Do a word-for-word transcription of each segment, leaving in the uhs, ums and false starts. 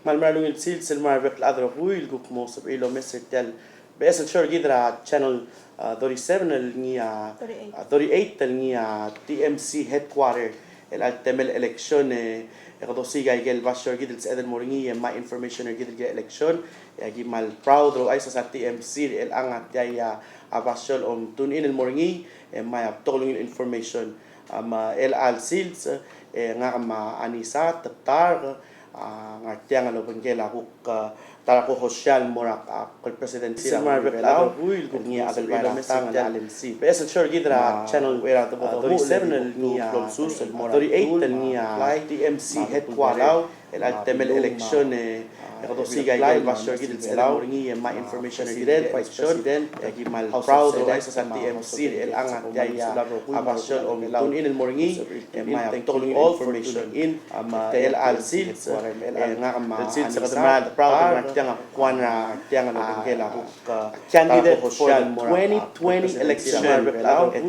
Me a ungil sils el mo er a rebek el chad el rokui el kuk mo sebechir el omes er tia el beches el show er kid er a channel, uh, thirty-seven el ngii a, thirty-eight. Uh, thirty-eight el ngii a T M C headquarter el chelecha el temel election, e, e kede osiik a ikel basio er kid el sebeched el mo er ngii e mai information er kid el kirel election. E aki kmal proud el ouchais a T M C er chelechang a tia a basio el om tune in el mo er ngii e mai a betok el ungil information. A, me a chelecha el sils, e ngak me a Anisa Teptark a ngar tiang el obengkel a kuk, a, ta er a co-host el mo er a, a, kuk el presidency er a Belau el ngii a Adelbai er a Tang el L M C. Beches el show er kid er a channel, uh, thirty-seven el ngii a, thirty-eight el ngii a T M C headquarter el chelecha el temel election, e, e kede osiik a ikel basio er kid el sebeched el mo er ngii e mai information er kid el kirel election. E aki kmal proud el ouchais a T M C er chelechang a tia a basio el om tune in el mo er ngii e mai a betok el ungil information. A, me a chelecha el sils, e ngak me a Anisa Teptark a ngar tiang a kuk one er a, tiang el obengkel a kuk, a, candidate for the twenty twenty election. E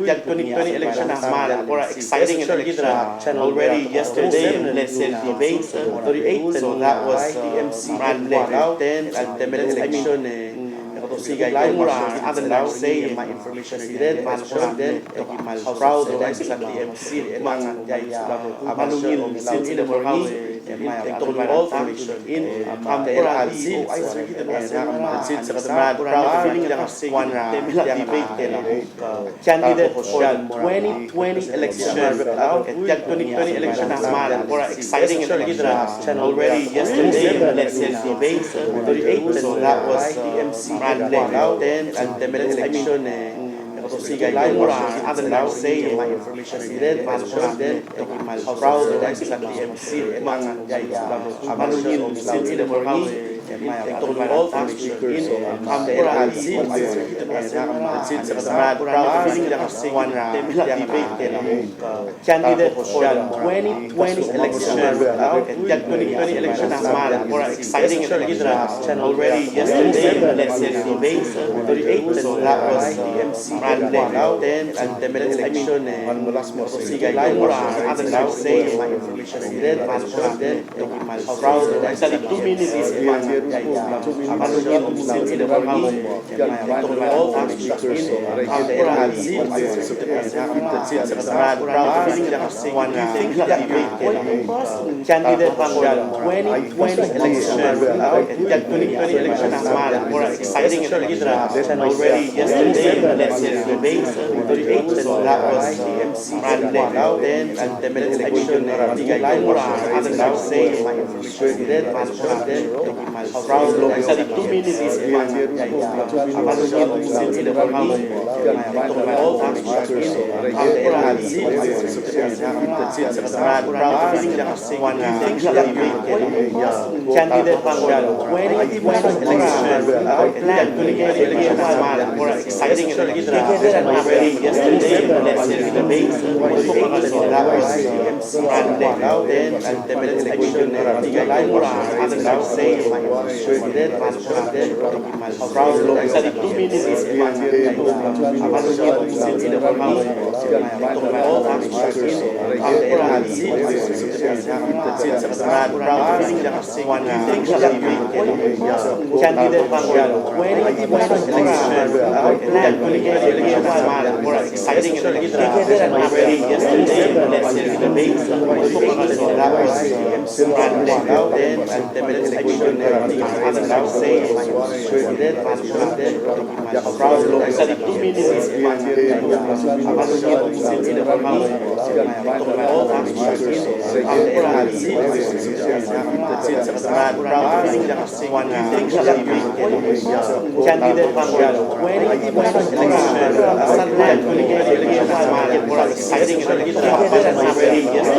tia el twenty twenty election a kmal kora exciting election. Already yesterday, let's say, debate, thirty-eight, so that was, uh, T M C headquarter. Ten, el temel election, e, e kede osiik a ikel basio er kid el sebeched el mo er ngii e mai information er kid el kirel election. E aki kmal proud el ouchais a T M C er chelechang a tia a basio el om tune in el mo er ngii e mai a betok el ungil information. A, me a chelecha el sils, e ngak me a Anisa Teptark a ngar tiang a kuk one er a, tiang el debate el candidate for twenty twenty election. E tia el twenty twenty election a kmal kora exciting election. Already yesterday, let's say, debate, thirty-eight, so that was, uh, T M C headquarter. Ten, el temel election, e, e kede osiik a ikel basio er kid el sebeched el mo er ngii e mai information er kid el kirel election. E aki kmal proud el ouchais a T M C er chelechang a tia a basio el om tune in el mo er ngii e mai a betok el ungil information. A, me a chelecha el sils, e ngak me a Anisa Teptark a ngar tiang a kuk one er a, tiang el debate el candidate for twenty twenty election. E tia el twenty twenty election a kmal kora exciting election. Already yesterday, let's say, debate, thirty-eight, so that was, uh, Monday. Ten, el temel election, e, e kede osiik a ikel basio er kid el sebeched el mo er ngii e mai information er kid el kirel election. E aki kmal proud el ouchais a T M C er chelechang a tia a basio el om tune in el mo er ngii e mai a betok el ungil information. Candidate for twenty twenty election. Tia el twenty twenty election a kmal kora exciting election. Already yesterday, let's say, debate, thirty-eight, so that was, uh, Monday. Ten, el temel election, e, candidate for twenty twenty election. Exciting election. Already yesterday, let's say, debate, so that was, uh, Monday. Ten, el temel election, e, candidate for twenty twenty election. Exciting election. Already yesterday, let's say, debate, so that was, uh, Monday. Ten, el temel election, e, candidate for twenty twenty election. Exciting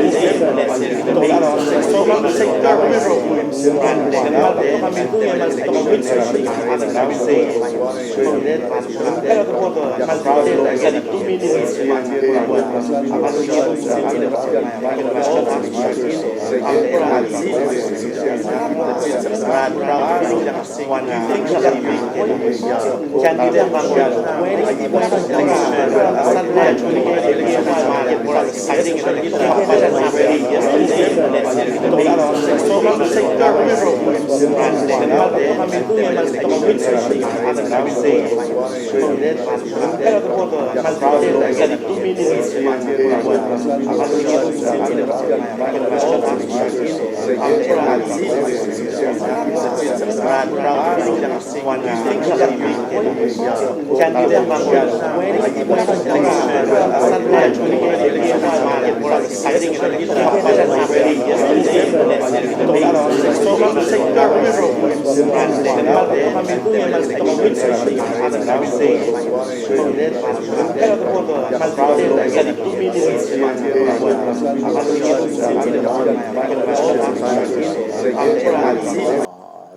election. Already yesterday, let's say, debate, so that was, uh, Monday. Ten, el temel election, e,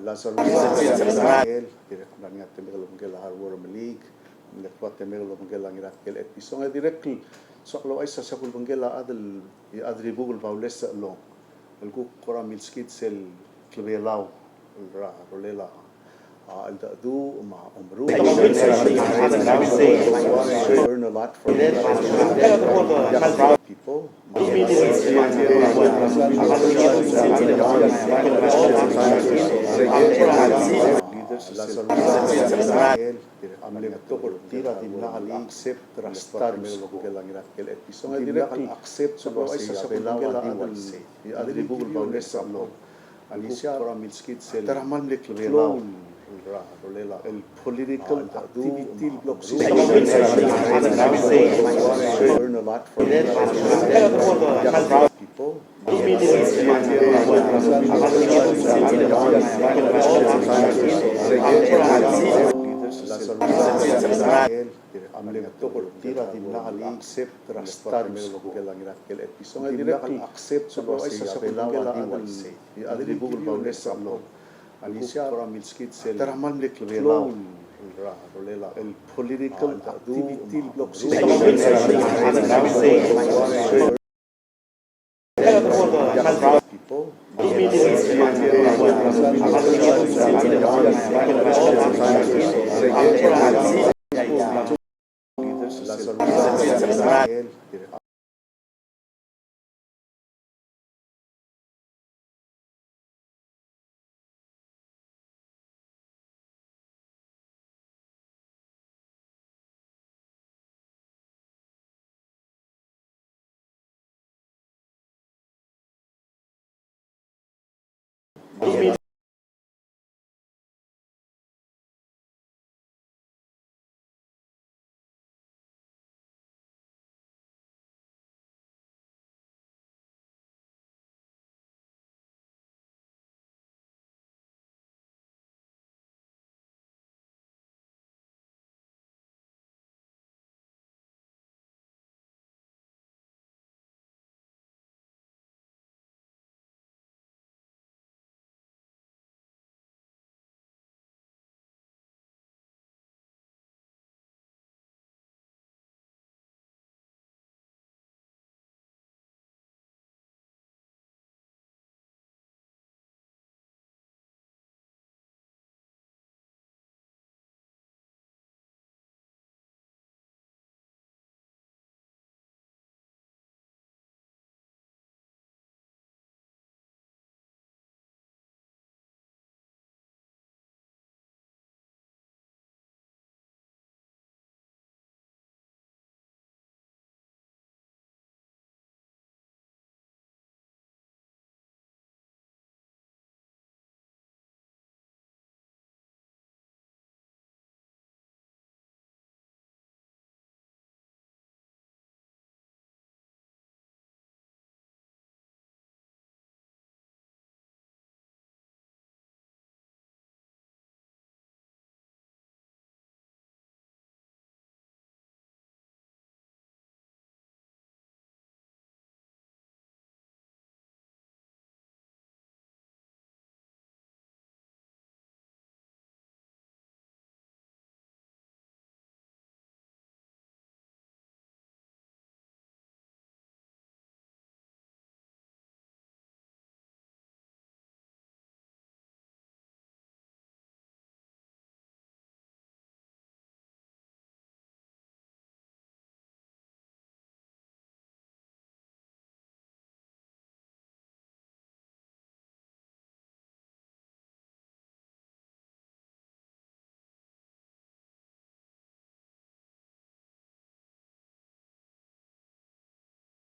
Lazaro Isaac Ismael, dirrek el mla er ngii a temel el obengkel a Harbor Meliik, ng dirrek el ua temel el obengkel a Ngiratkel Etpison, e dirrek el soak el ouchais a sel kulebengkel a chad el, a chad er a Ibuk el Baules Chelong, el kuk kora milskid sel klebelau el ra rolel a, a, cheldecheduch me a omeruul. Learn a lot from people. Leaders, a mle betok er tir a dimlak el accept er a status quo. Ng dimlak el accept el uasei a Belau a di uaisei. A di Ibuk el Baules Chelong, a lisiach, a ta er a kmal mle klou el, el political activity el bla lsiseb er a people. A mle betok er tir a dimlak el accept er a status quo. Ng dimlak el accept el uasei a Belau a di uaisei. A di Ibuk el Baules Chelong, a lisiach, a ta er a kmal mle klou el, el political activity el bla lsiseb er a people.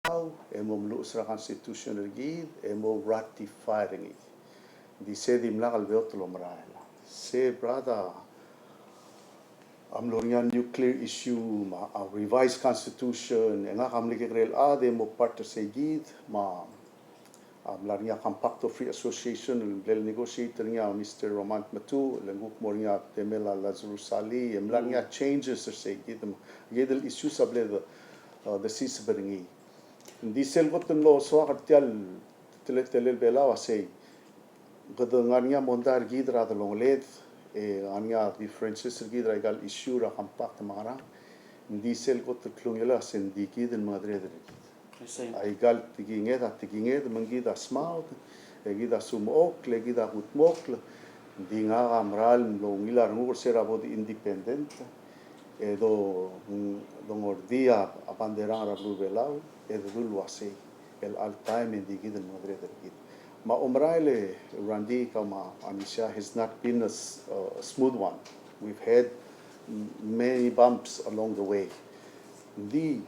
Belau, e mo meluches er a constitution er kid, e mo ratify er ngii. Ng di se dimlak el beot el omerael. Se brother, a mlo er ngii a nuclear issue, me a revised constitution, e ngak a mle kekerei el chad e mo part er sei kid, me a, a mla er ngii a Compact of Free Association, el mle negotiate er ngii a Mister Romand Matuu, le ng kuk mo er ngii a temel a Lazarus Salii, e mla er ngii a changes er sei kid, me kid el issues a ble de, uh, desiseb er ngii. Ng di sel kot el mlo soak er tia el teletelel Belau a sei, kede ngar er ngii a mondai er kid er a delongeled, e ngar er ngii a differences er kid er aika el issue er a compact me a ngerang. Ng di sel kot el klungiolel a sei ng di kid el mengedereder er kid. Aika el tekinged a tekinged, me ng kid a smaod, e kid a sumechokl, e kid a kudmokl. Ng di ngak a mera el mlo ungil a renguk er se er a bo de independent, e do, dongerdii a banderang er a beluu er a Belau, e dedu el uasei, el all time e ng di kid el mengedereder er kid. Me a omerael e Randy, kau me a Anisia, has not been a s-, a smooth one. We've had m-, many bumps along the way. Ng di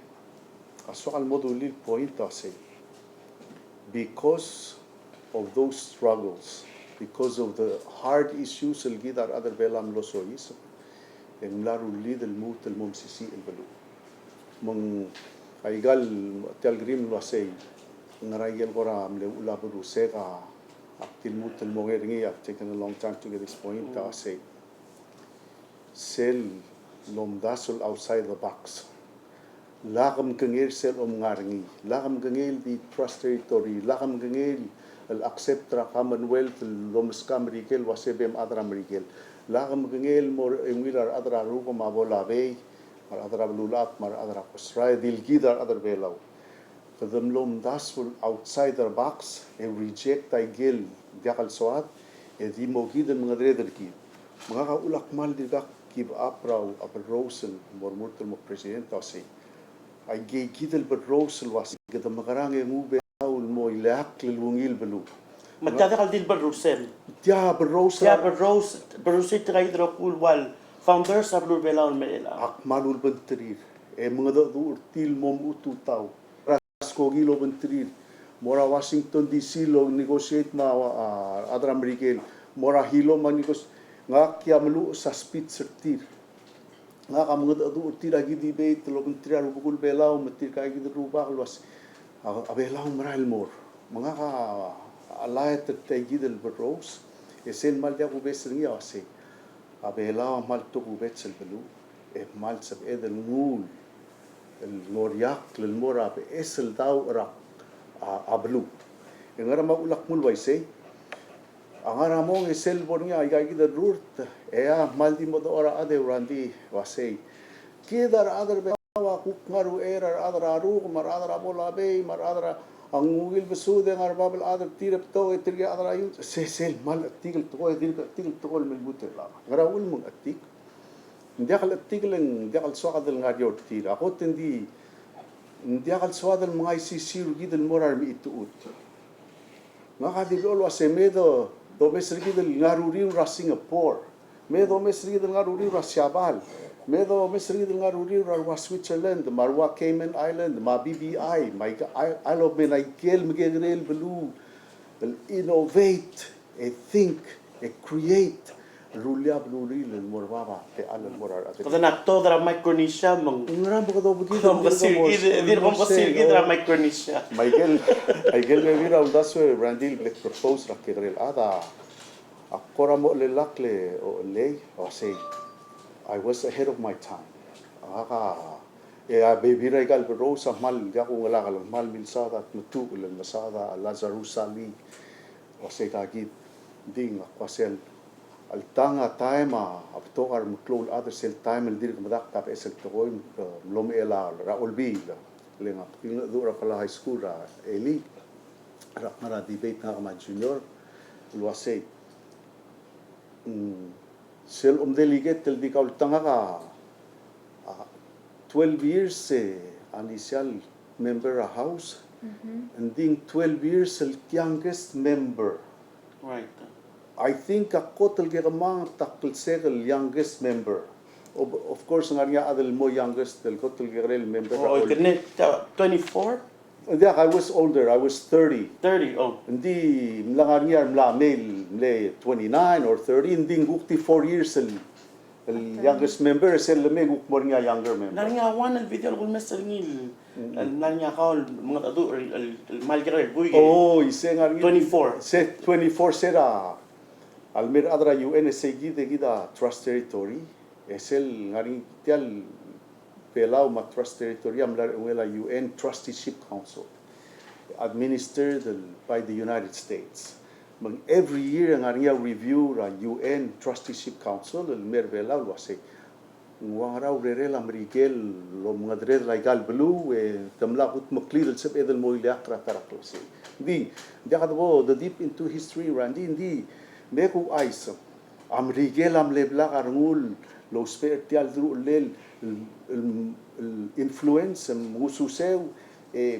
a soak el mo dulii el point a sei, because of those struggles, because of the hard issues el kid a rechad er a Belau a mlo soiseb, e ng mla rullid el lmuut el mo mesisiich el beluu. Me ng aika el tia el kerim el uasei, ngera ikel kora mle uchul a beluu, se ka ak di lmuut el mo er ngii, I've taken a long time to get this point, a sei, sel lomdasu el outside the box. Lak mkengei sel omngar er ngii, lak mkengei el di trust territory, lak mkengei el accept er a Commonwealth el lomeskau a Merikel el uasei be mchad er a Merikel, lak mkengei el mo er a eungel a rechad er a Rubak me a Ponape, me a rechad er a Beluulechad, me a rechad er a Kosrae, di el kid a rechad er a Belau. Kede mlo omdasu el outside the box, e reject aikel diak el soad, e di mo kid el mengedereder er kid. Me ngak a uchul a kmal dirkak give up er a berrous el mo remurt el mo president a uasei, aike kid el berrous el uasei, kede mekerang e nguu Belau el mo ileakl el ungil beluu. Me tia diak el di el berrous el. Tia berrous. Tia berrous, berrous er tirka kid el rokui el ua el founders er a beluu er a Belau el mei el. Ak kmal ulebengterir, e mengedecheduch er tir el mo mechututau er a skoki el obengterir, mo er a Washington D C el negotiate me a, a, rechad er a Merikel, mo er a Hilo me a negotiate. Ngak a meluches a speech er tir. Ngak a mengedecheduch er tir a ki debate el obengterir a rubekul Belau me tirka kid el rubak el uasei, a, a Belau a merael el mo er. Me ngak a, a laet er tia kid el berrous, e sel kmal diak kubes er ngii a uasei, a Belau a kmal tokubets el beluu, e kmal sebeched el nguu el ngoriakl el mo er a beches el daob er a, a, a beluu. E ngera me a uchul a kmo el uaisei, a ngar er a mong e sel bo er ngii a ika kid el rurt, e a kmal di mo dechor a chad e Randy el uasei, kid a rechad er a Belau a kuk ngar er a uchei er a rechad er a Rubak, me a rechad er a Ponape, me a rechad er a, a ngii el besud e ngar er a bab el chad er tir e betok e tirke el chad er a Youth, se, sel kmal chetik el tekoi, dirk chetik el tekoi el me lmuut el llach. Ngera uchul me ng chetik? Ng diak el chetik e ng diak el soad el ngar er eou er tir. A kot e ng di, ng diak el soad el mengaisisiu er kid el mo er a remechitechut. Ngak a di blechoel el uasei me do, domes er kid el ngar er a uriul er a Singapore. Me domes er kid el ngar er a uriul er a Siabal. Me domes er kid el ngar er a uriul er a rua Switzerland, me a rua Cayman Island, me a B V I, me a ika, I, Isle of Man, a ikel mekekerei el beluu el innovate, e think, e create, el rullii a belurir el mo er bab a techall el mo er a rechad. Kede ngak a tod er a Micronesia me ng. Ngera me kede obekid, kede obekid, kede obekid er a Micronesia. Me a ikel, a ikel bebil er a uldasu e Randy el bla kpropose er a kekerei el chad a A kora mo chelellakl e ochellei, a uasei, I was ahead of my time. A ngak a, e a bebil er aika el berrous a kmal diak kungelakl, kmal milsaod a Tmetuchl, el mesaod a Lazarus Salii, a uasei ka kid, ng di ngak a kmo sel, alta ng taem a betok a remeklou el chad er sel taem el dirk medakt a beches el tekoi, e, mlo mechell er a Olbiil, le ngak a klengedecheduch er a Palau High School er a elii, er a, er a debate ngak me a Junior, el uasei, mm, sel omdelegate el di kau el ta ngak a, a, twelve years e, a initial member er a House, mhm, ng di ng twelve years el youngest member. Right. I think a kot el kekemang a ta el sel youngest member. Of, of course, ng ngar er ngii a chad el mo youngest el kot el kekerei el member er a Olbiil. Oh, kene, ta, twenty-four? Diak, I was older, I was thirty. Thirty, oh. Ng di mla ngar er ngii a mla mei el mle twenty-nine or thirty, ng di ng kuk di four years el, el youngest member, sel lemei kuk mo er ngii a younger member. Ng ngar er ngii a one el video el kulemes er ngii el, el ng ngar er ngii a kau el mengedecheduch el, el, el mal kekerei el buik. Oh, isei ng ngar er ngii. Twenty-four. Se twenty-four se er a, a lmei a rechad er a U N e sei kid e kid a trust territory, e sel ngar er ngii tia el Belau me a Trust Territory a mla er a eungel a U N Trusteeship Council, administered by the United States. Me ng every year e ng ngar er ngii a review er a U N Trusteeship Council el mei er a Belau el uasei, ng ua ngera a urerel a Merikel el omengedereder er aika el beluu e te mla kudmeklii el sebeched el mo ileakl er a ta er a klebesei. Ng di, ng diak debo de deep into history, Randy, ng di me kuuchais a Merikel a mle blak a rengul el ousbech er tia el deruchellel el, el, el influence, el ngususeu, e,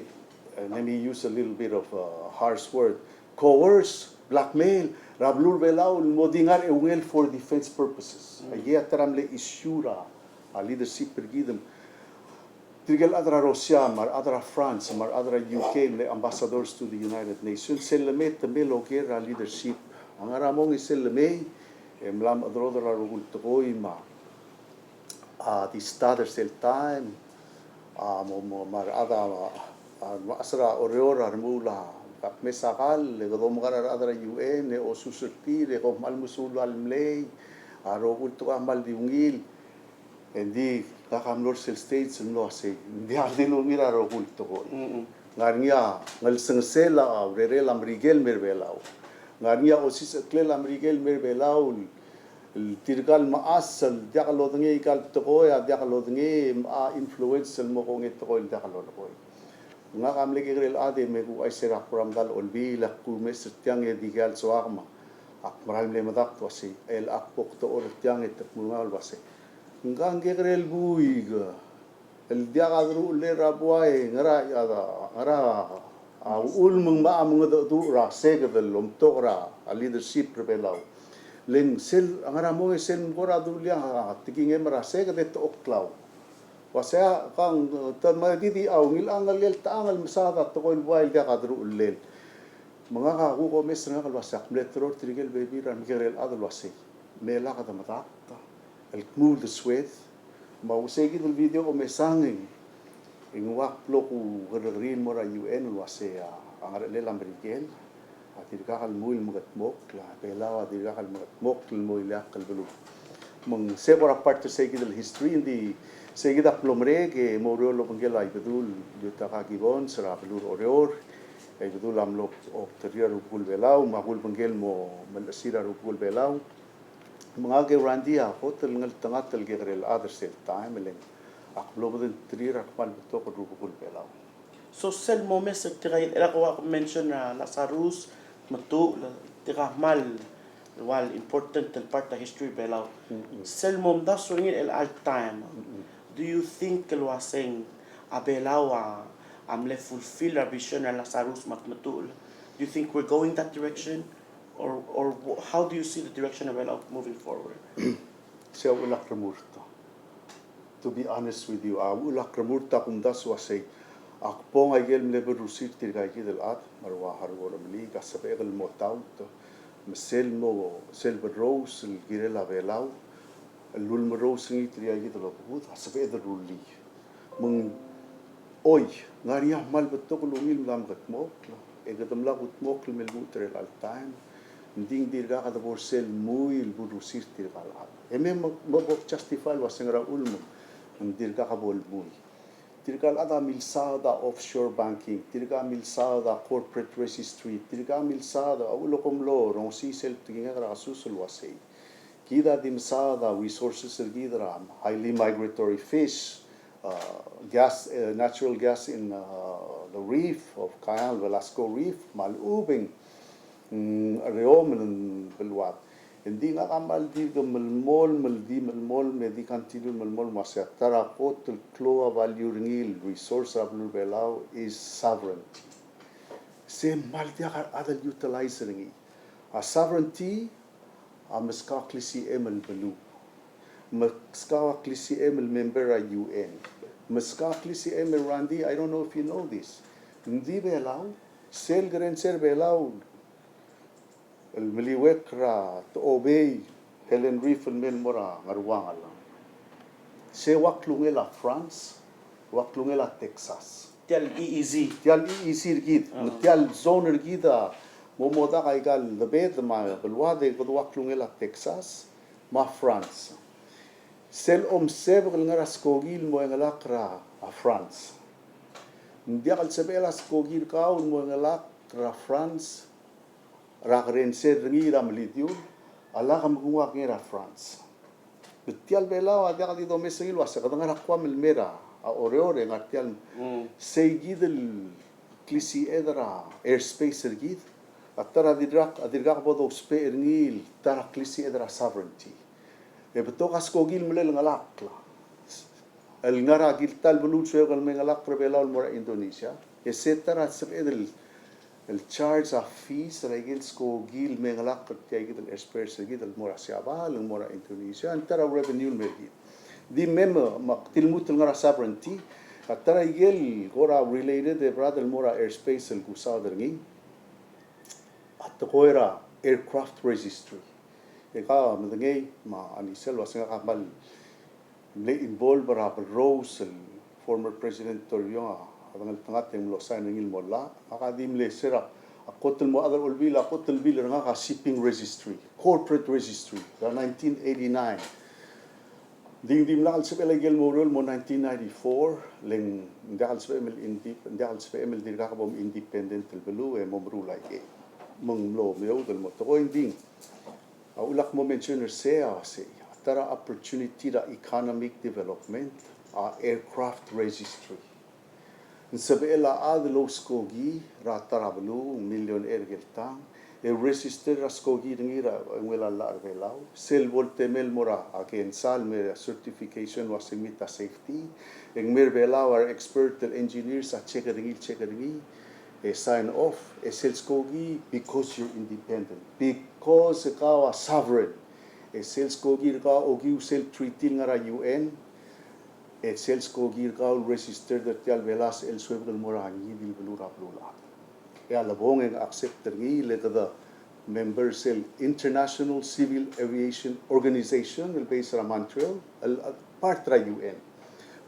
and let me use a little bit of a harsh word, coerce, blackmail, er a beluu er a Belau el mo di ngar er a eungel for defense purposes. Mm. Aikei a ta er a mle issue er a, a leadership er kid. Tirke el chad er a Russia, me a rechad er a France, me a rechad er a U K, mle ambassadors to the United Nations, sel lemei e te mei el oker er a leadership. A ngar er a mong e sel lemei, e mla mechederoder er a rokui el tekoi me a, a, di stad er sel taem, a, mo, mo, me a rechad a, a, mechas er a Oreor a remuul a, a kmes a kall, e kede omekar a rechad er a U N, e osus er tir, e kom kmal mesulang el mlei, a rokui el tekoi a kmal di ungil. Engdi ngak a mlo er sel stage el mlo uasei, ng diak di lungil a rokui el tekoi. Mm-mm. Ngar er ngii a ngelsengesel a urerel a Merikel el mei er a Belau. Ngar er ngii a osisecheklel a Merikel el mei er a Belau, el tirka el mechas el diak lodengei aika el tekoi, a diak lodengei, a influence el mo kongei a tekoi el diak lolekoi. Ngak a mle kekerei el chad e me kuuchais er a kora medal a Olbiil, ak kumes er tiang e dikea el soak me ak mera el mle medakt el uasei, el ak bo kdechor er tiang e te kmo ngak el uasei, ngka ng kekerei el buik el diak a deruchellel er a buai, ngera, ngera a uchul me ng mocha mengedecheduch er a seked el omtok er a leadership er a Belau. Le ng sel, a ngar er a mong e sel mkora dulii a tekingem er a seked e te oklau. Uasei a, kang, te me di di a ungil a ngelel techang el mesaod a tekoi el buai el diak a deruchellel. Me ngak a kuk omes er ngak el uasei ak mle teror tirke el bebil er a remekekerei el chad el uasei, me lak de medakt el kmu uldesued. Me a usei kid el video a omesang e ng ua ak blo kukerrekeriil el mo er a U N el uasei a, a ngerchelel a Merikel a dirkak el mui el mekedmokl, a Belau a dirkak el mekedmokl el mo ileakl el beluu. Me ng se kora part er sei kid el history, engdi sei kid a kmlo merek e mo oureor el obengkel a Ibedul Yutaka Gibbons er a beluu er Oreor, e a Ibedul a mlo obengterir a rubekul Belau, me a kulebengkel mo melechesir a rubekul Belau. Me ngak e Randy a kot el ngeltengat el kekerei el chad er sel taem, e le ng ak mlo bedengterir a kmal betok el rubekul Belau. So sel momes er tirka el, el ko ua mention er a Lazarus, Tmetuchl, tirka kmal ua important el part er a history er a Belau. Mm-mm. Sel momdasu er ngii er chelecha el taem, mm-mm, do you think el uaseng a Belau a, a mle fulfill er a vision er a Lazarus me a Tmetuchl? Do you think we're going that direction? Or, or wh-, how do you see the direction of Belau moving forward? Sei a uchul ak remurt. To be honest with you, a uchul ak remurt a kumdasu el uasei, ak bong a ikel mle berrusir tirka kid el chad, me a rua, a rua Remeliik a sebechek el mo taut, me sel mo, sel berrous el kirel a Belau el ulemerous er ngii tirka kid el obekud a sebeched el rullii. Me ng, oi, ng ngar er ngii a kmal betok el ungil el mla mekedmokl, e kede mla kudmokl me lmuut er chelecha el taem, ng di ng dirkak de bo er sel mui el berrusir tirka el chad. E me, me, me bo justify el uaseng ngera uchul me ng dirkak bo el mui. Tirka el chad a milsaod a offshore banking, tirka a milsaod a corporate registry, tirka a milsaod a, a uchul e kom mlo rongesii sel tekingek er a kesus el uasei, kid a di mesaod a resources er kid er a highly migratory fish, uh, gas, uh, natural gas in, uh, the reef of Kayang, Velasco Reef, me a lechub e ng, mm, er eou me a beluad. Engdi ngak a kmal di ke melemolem, me di melemolem, me di continue melemolem el uasei a ta er a kot el klou a value er ngii el resource er a beluu er a Belau is sovereignty. Se kmal diak a rechad el utilize er ngii. A sovereignty a meskau a klisichem el beluu. Meskau a klisichem el member er a U N. Meskau a klisichem el Randy, I don't know if you know this. Ng di Belau, sel kerrense er a Belau el meliuekl er a Techobei, Helen Reef el mei el mo er a Ngeruangel. Se ua klungel a France, ua klungel a Texas. Tia el E E Z. Tia el E E Z er kid, me tia el zone er kid a mo modak aika el debate me a beluad e kede ua klungel a Texas me a France. Sel omsebek el ngar er a skoki el mo chengelakl er a France. Ng diak el sebechel a skoki er kau el mo chengelakl er a France er a kerrense er ngii er a melidiul a lak mekngua ngii er a France. Me tia el Belau a diak di domes er ngii el uase kede ngar er a Guam el mei er a Oreor e ngar tia el sei kid el klisiched er a airspace er kid a ta er a dirkak, a dirkak bo dousbech er ngii el ta er a klisiched er a sovereignty. E betok a skoki el mle chengelakl el ngar er a kid el ta el beluu el suebek el me chengelakl er a Belau el mo er a Indonesia. E se ta er a sebeched el el charge a fees er a ikel skoki el me chengelakl er tia kid el airspace er kid el mo er a Siabal, el mo er a Indonesia, ng ta er a revenue el mer kid. Di mei me ak di lmuut el ngar er a sovereignty, a ta er a ikel kora related e brother el mo er a airspace el kusaod er ngii a tekoi er a aircraft registry. E ka medengei me a Anisel el uase ngak a kmal mle involve er a berrous el former President Toribiong a dengeltengat e mlo sign er ngii el mo llach. Ngak a di mle ser a kot el mo chad er a Olbiil, a kot el bill er ngak a shipping registry, corporate registry, er a nineteen eighty-nine. Di ng dimlak el sebechel a ikel mo oureor el mo nineteen ninety-four, le ng diak el sebechem el indi-, diak el sebechem el dirkak bo mindependent el beluu e mo meruul a ikei. Me ng mlo meoud el mo tekoi ng di ng A ulak mo mention er sei a sei, a ta er a opportunity er a economic development a aircraft registry. Ng sebechel a chad el ouskoki er a ta er a beluu, millionaire er kel tang, e register er a skoki er ngii er a ungil a llach er a Belau, sel bo el temel el mo er a CANSA el me certification el uase ng meet a safety, e ng mei er a Belau a re expert el engineers a check er ngii, check er ngii, e sign off, e sel skoki because you're independent. Because kau a sovereign. E sel skoki er kau a okiu sel treaty el ngar er a U N, e sel skoki er kau el registered er tia el Belau a sebechel el suebek el mo er a ngii di el beluu er a beluulechad. E a lebong e ng accept er ngii le kede member sel International Civil Aviation Organization el base er a Montreal, el, el part er a U N.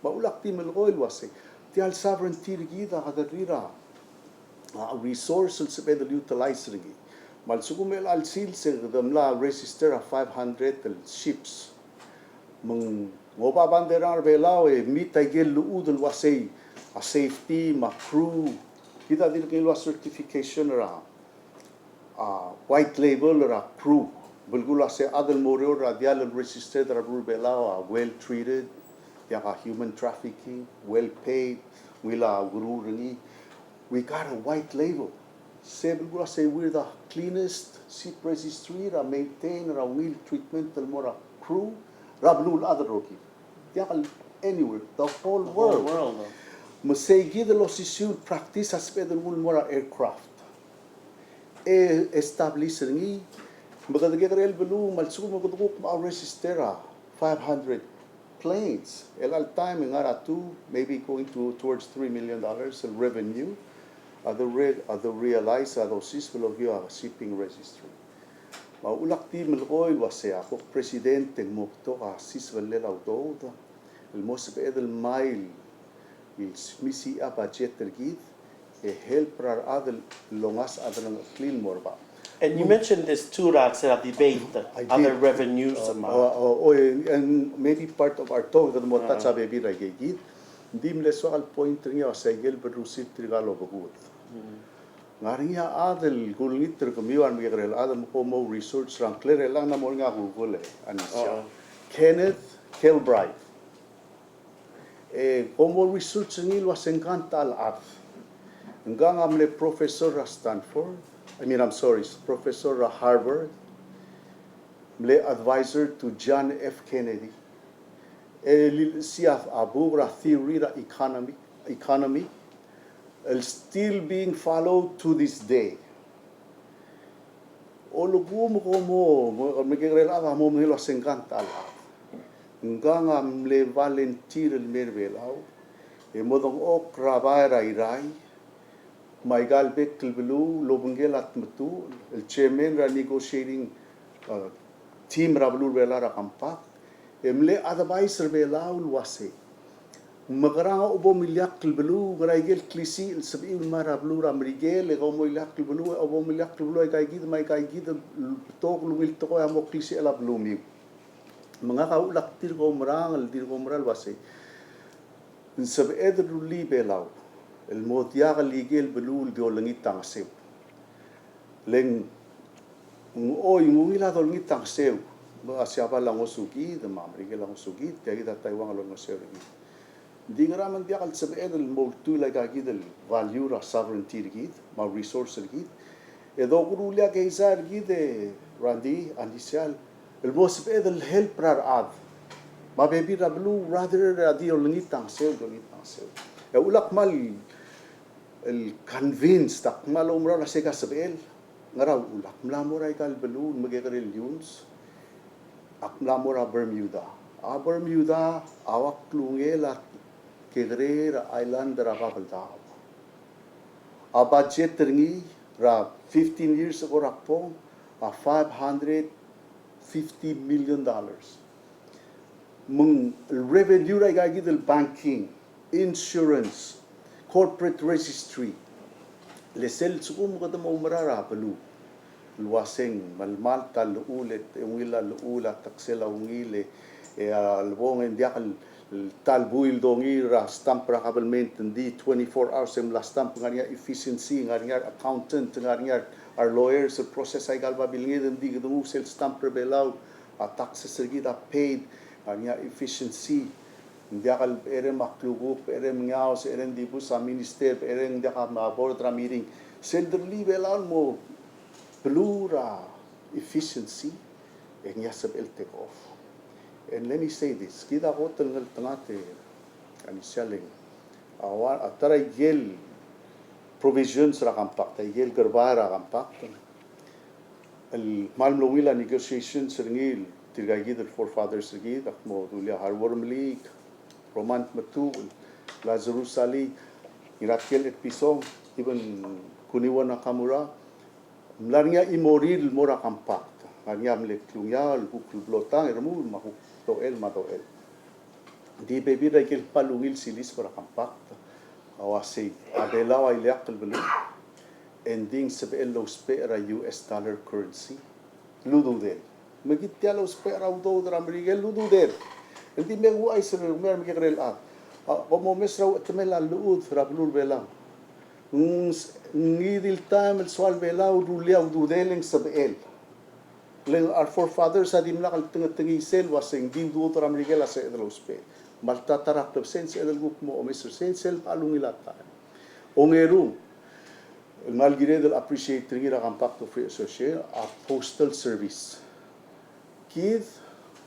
Me a ulak di melekoi el uasei, tia el sovereignty er kid a kede rir a, a, resource el sebeched el utilize er ngii. Me a lsekum e chelecha el sils e kede mla register a five hundred el ships. Me ng oba bandera er a Belau e meet a ikel llechud el uasei a safety me a crew. Kid a dirk ngiluu a certification er a, a, white label er a crew. Belkul a se chad el mo oureor er a diall el registered er a beluu er a Belau a well treated, diak a human trafficking, well paid, ngilai a ukeruul er ngii. We got a white label. Se belkul a se we're the cleanest ship registry er a maintain er a ungil treatment el mo er a crew er a beluulechad el rokir. Diak el anywhere, the whole world. Me sei kid el osisiu el practice a sebeched el nguu el mo er a aircraft. E establish er ngii, me kede kekerei el beluu, me a lsekum e kede kuk mo register a five hundred planes. El chelecha el time e ng ngar er a two, maybe going to, towards three million dollars el revenue. A de re-, a de realize a dosiseb el okiu a shipping registry. Me a ulak di melekoi el uasei a kuk president e ng mo betok a sisebellel a udoud el mo sebeched el mei el smisichii a budget er kid e help er a rechad el longasech a delengcheklir el mo er bab. And you mentioned this too, Ralph, er a debate, I other did. Revenues, uh, me a, uh, uh, oh, and, and maybe part of our talk, kede mo touch a bebil er a ikei kid. Ng di mle soak el point er ngii a uasei ikel berrusilt er tirka el obekud. Ng ngar er ngii a chad el kulengit er kemiu a remekekerei el chad el mo kom mo research er a ngklir e ng mo er ngii a Google e, Anisha. Kenneth Kilbride. E kom mo research er ngii el uasei ngkang ta el chad. Ngkang a mle professor er a Stanford, I mean, I'm sorry, professor er a Harvard, mle advisor to John F. Kennedy. E lilechesii a buk er a theory er a economy, economy, el still being followed to this day. Olekuu me kom mo, me, me kekerei el chad a mo medengei el uasei ngkang ta el chad. Ngkang a mle volunteer el mei er a Belau, e mo dengchokl er a bai er a Irrai, me aika el bek el beluu el obengkel a tmetuchl, el chairman er a negotiating, uh, team er a beluu er a Belau er a Compact, e mle advise er a Belau el uasei, mekerang a bo mileakl el beluu, ngera ikel klisiich el sebechiu el mei er a beluu er a Merikel, e kau mo ileakl el beluu, e a bo mileakl el beluu aika ikid me aika ikid el betok el ungil tekoi a mo klisichel a belumiu. Me ngak a uchul ak dirk oumerang, el dirk oumerang el uasei, ng sebeched el rullii a Belau el mo diak el ikel beluu el di olengit a ngeseu. Le ng, oi, ng ungil a dolengit a ngeseu. Me a Siabal a ngosukid, me a Merikel a ngosukid, tia kid a Taiwan a longeseu er kid. Ng di ngera me ng diak el sebeched el mo ultuil aika kid el value er a sovereignty er kid, me a resource er kid. E dokeruul a keizai er kid e Randy, a Nisial, el mo sebeched el help er a rechad me a bebil er a beluu, rather er a di olengit a ngeseu, di olengit a ngeseu. E uchul ak kmal el convinced, ak kmal oumerang el uasei ka sebechel. Ngera uchul? Ak mla mo er aika el beluu el mekekerei el Yunes, ak mla mo er a Bermuda. A Bermuda a ua klungel a kekerei er a island er a Babeldaob. A budget er ngii er a fifteen years ago er a kbong a five hundred fifty million dollars. Me ng revenue er aika kid el banking, insurance, corporate registry. Le sel lsekum kede mo oumerang er a beluu el uaseng melemalt a llechul, e ungil a llechul, a teksel a ungil, e a lebong e ng diak el ta el buil dongiil er a stamp er a government, ng di twenty-four hours e mla stamp, ngar er ngii a efficiency, ngar er ngii a accountant, ngar er ngii a re lawyers, el process aika el babilnged, ng di kede nguu sel stamp er a Belau, a taxes er kid a paid, ngar er ngii a efficiency. Ng diak el becherei me a klukuk, becherei me a ngeaos, becherei ng dibus a minister, becherei ng diak a board er a meeting. Sel derellii a Belau el mo beluu er a efficiency, e ngii a sebechel take off. And let me say this, kid a kot el ngeltengat e a Nisial e ng, a ua, a ta er a ikel provisions er a Compact, a ikel kerbai er a Compact, el kmal mlo ungil a negotiations er ngii, tirka kid el forefathers er kid, ak mo dulii a Harbor Meliik, Roman Tmetuchl, Lazarus Salik, Ngiratkel Etpison, even Kuniwo Nakamura, mla er ngii a chimorir el mo er a Compact. Ngar er ngii a mle klungiaol, kuk el blotang, e remuul, me a kuk dochel, me a dochel. Ng di bebil er a ikel kmal ungil siliseb er a Compact a uasei, a Belau a ileakl el beluu, e ng di ng sebechel el ousbech er a U S dollar currency el ududel. Me kid tia el ousbech er a udoud er a Merikel el ududel. Ng di me kuchais er a, me a remekekerei el chad, a, kom omes er a uchetemel a llechud er a beluu er a Belau. Ng s-, ngii di el taem el soal Belau el rullii a ududel e ng sebechel. Le ng, our forefathers a dimlak el tengetengii sel uasei ng di udoud er a Merikel a sebeched el ousbech. Me a le ta er a klebesei e ng sebeched el kuk mo omes er sei, sel kmal ungil a taem. Ongeru, el kmal kired el appreciate er ngii er a Compact of Free Association, a postal service. Kid,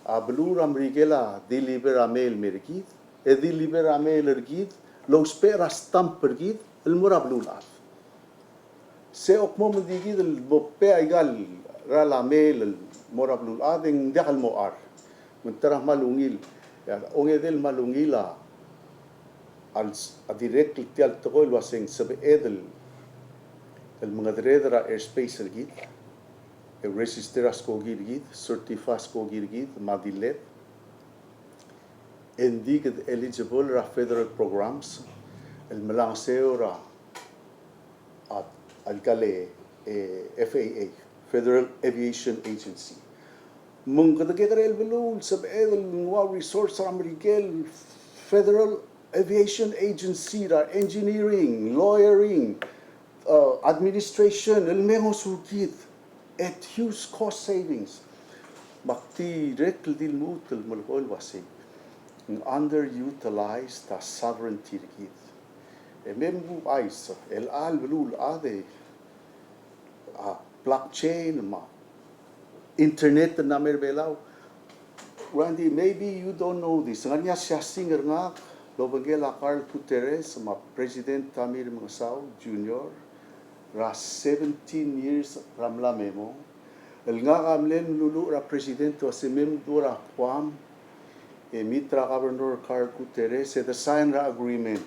a beluu er a Merikel a deliver a mail el mer kid, e deliver a mail er kid el ousbech er a stamp er kid el mo er a beluulechad. Se a kmo me ng di kid el mo pay aika el, er a mail el mo er a beluulechad e ng diak el mo char. Me ng ta er a kmal ungil, e a ongedei el kmal ungil a, a dirrek el tia el tekoi el uaseng sebeched el, el mengedereder er a airspace er kid, e register a skoki er kid, certify a skoki er kid, me a dilled, e ng di kede eligible er a federal programs el melangeseu er a, a, aika el, e, F A A, Federal Aviation Agency. Me ng kede kekerei el beluu el sebeched el nguu a resource er a Merikel, Federal Aviation Agency, er a engineering, lawyering, uh, administration, el me ngosukid at huge cost savings. Me ak dirrek el di lmuut el melekoi el uasei ng underutilized a sovereignty er kid. E me mkuchais, el chelecha el beluulechad e, a, blockchain, me a internet el mla mer a Belau. Randy, maybe you don't know this. Ngar er ngii a siasing er ngak el obengkel a Carl Gutierrez me a President Tommy Remengesau Junior er a seventeen years er a mla me mong, el ngak a mle meluluuch er a President el uasei me mdu er a Guam e meet er a Governor Carl Gutierrez e de sign er a agreement.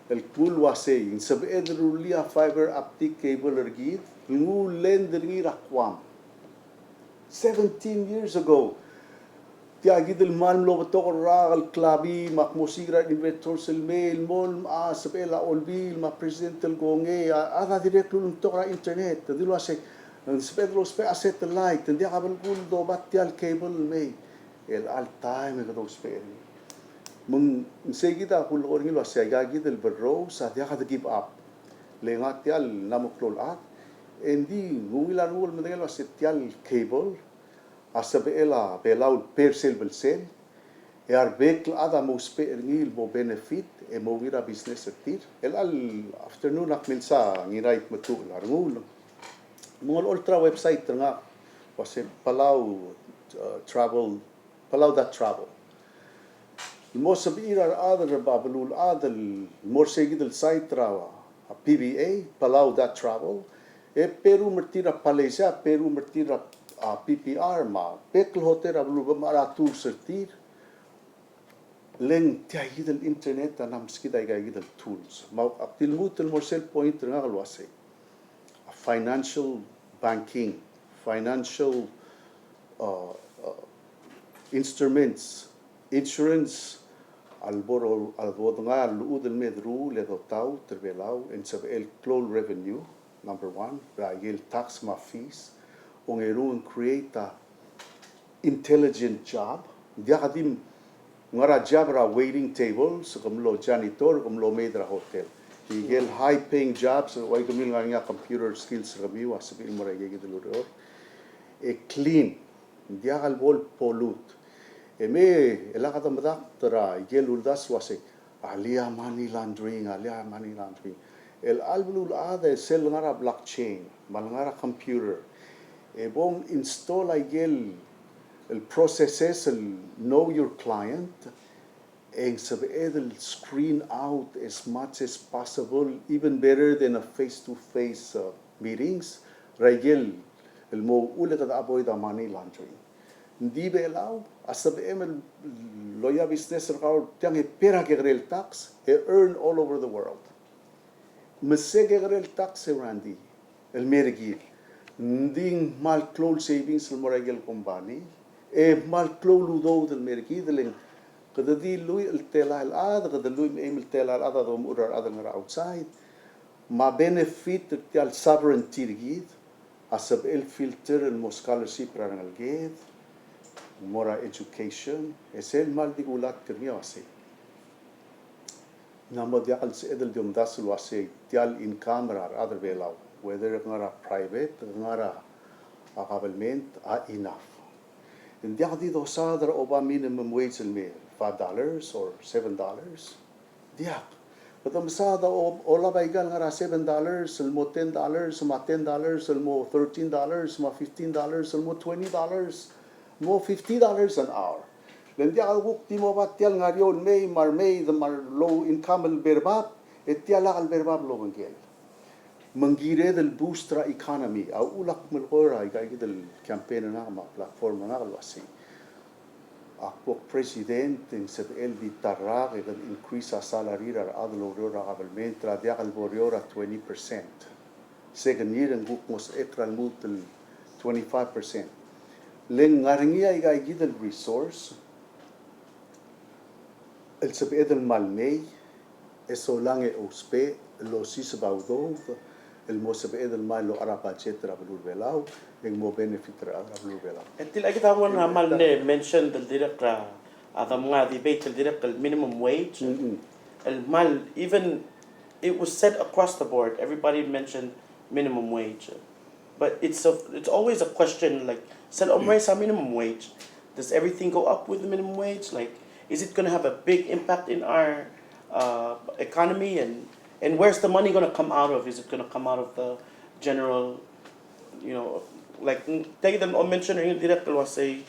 el kmo el uasei, ng sebeched el rullii a fiber optic cable er kid, el nguu el land er ngii er a Guam. Seventeen years ago. Tia kid el kmal mlo betok el rak el klabii, me ak mo siik er a investors el mei, el mo, a, sebechel a Olbiil, me a president el kongei, a, a dirrek el ulemtok er a internet, e di el uasei, ng sebeched el ousbech a satellite, ng diak a belkul el doba tia el cable el mei. El all time e kede ousbech er ngii. Me ng sei kid a kulekoi er ngii el uasei aika kid el berrous a diak de give up. Le ngak tia el mla mo klou el chad, e ng di ng ungil a renguk el medengei el uasei tia el cable a sebechel a Belau el pay er sel belsel, e a rebek el chad a mo ousbech er ngii el mo benefit, e mo ungil a business er tir. El all afternoon ak milsa Ngirai Tmetuchl a rengul. Me ng olecholt er a website er ngak, uasei Palau, uh, travel, palau dot travel. El mo sebechir a rechad er a beluulechad el mo er sei kid el site er a, a, P B A, palau dot travel, e pay er tir a Palasia, pay er tir a, a, P P R, me a bek el hotel er a beluu, me a tours er tir. Le ng tia kid el internet a mla meskid aika kid el tools. Me ak di lmuut el mo er sel point er ngak el uasei, a, financial banking, financial, uh, uh, instruments, insurance, a lebo, a lebo dengai a llechud el me deruul e dotaut er a Belau, e ng sebechel klou el revenue, number one, er a ikel tax me a fees, ongeru ng create a intelligent job, diak di ngar er a job er a waiting table, se ke mlo janitor, ke mlo maid er a hotel. Ikel high paying jobs, ua ikemiu el ngar er ngii a computer skills er kemiu, a sebechir el mo er a ikei kid el ureor. E clean, diak el bo el pollute. E me, e lak de medakt er a ikel uldasu el uasei, a lii a money laundering, a lii a money laundering. El chelecha el beluulechad e sel ngar er a blockchain, me a lengar er a computer, e bo ng install a ikel el processes el know your client, e ng sebeched el screen out as much as possible, even better than a face-to-face, uh, meetings, er a ikel el mo uchul e kede avoid a money laundering. Ng di Belau a sebechem el loia business er kau er tiang e pay er a kekerei el tax, e earn all over the world. Me se kekerei el tax e Randy, el me er kid. Ng di ng kmal klou el savings el mo er a ikel company, e kmal klou el udoud el me er kid, le ng kede di lluich el telael el chad, kede lluich me a eim el telael el chad a domuchel er a rechad el ngar er a outside. Me a benefit er tia el sovereignty er kid, a sebechel filter el mo scholarship er a rengeleked, mo er a education, e sel kmal di kulatk er ngii a uasei, ng mo diak el sebeched el di omdasu el uasei tia el income er a rechad er a Belau, whether ngar er a private, ngar er a government, a enough. Ng diak di dosaod er a oba minimum wage el me five dollars or seven dollars. Diak. Kede mesaod a o-, olab aika el ngar er a seven dollars, el mo ten dollars, me a ten dollars, el mo thirteen dollars, me a fifteen dollars, el mo twenty dollars, mo fifty dollars an hour. Le ng diak el kuk di mo oba tia el ngar er eou el mei, me a remei, me a re low income el berbab, e tia el lak el berbab el obengkel. Me ng kired el boost er a economy, a uchul ak melekoi er aika kid el campaign er ngak me a platform er ngak el uasei, ak bo president e ng sebechel di ta el rak e kede increase a salary er a rechad el oureor er a government er a diak el bo oureor er a twenty percent. Second year e ng kuk mo sebechek er a lmuut el twenty-five percent. Le ng ngar er ngii aika kid el resource el sebeched el kmal mei, e solang e ousbech el osiseb a udoud el mo sebeched el kmal locha er a budget er a beluu er a Belau, e ng mo benefit er a rechad er a beluu er a Belau. E tia kid a one a kmal mle mention el dirrek er a, a de mnga debate el dirrek el minimum wage. Mm-mm. El kmal, even it was said across the board, everybody mentioned minimum wage. But it's a, it's always a question, like, sel omraise a minimum wage, does everything go up with the minimum wage? Like, is it gonna have a big impact in our, uh, economy? And, and where's the money gonna come out of? Is it gonna come out of the general, you know, like, mm, tia kid a mention er ngii el dirrek el uasei,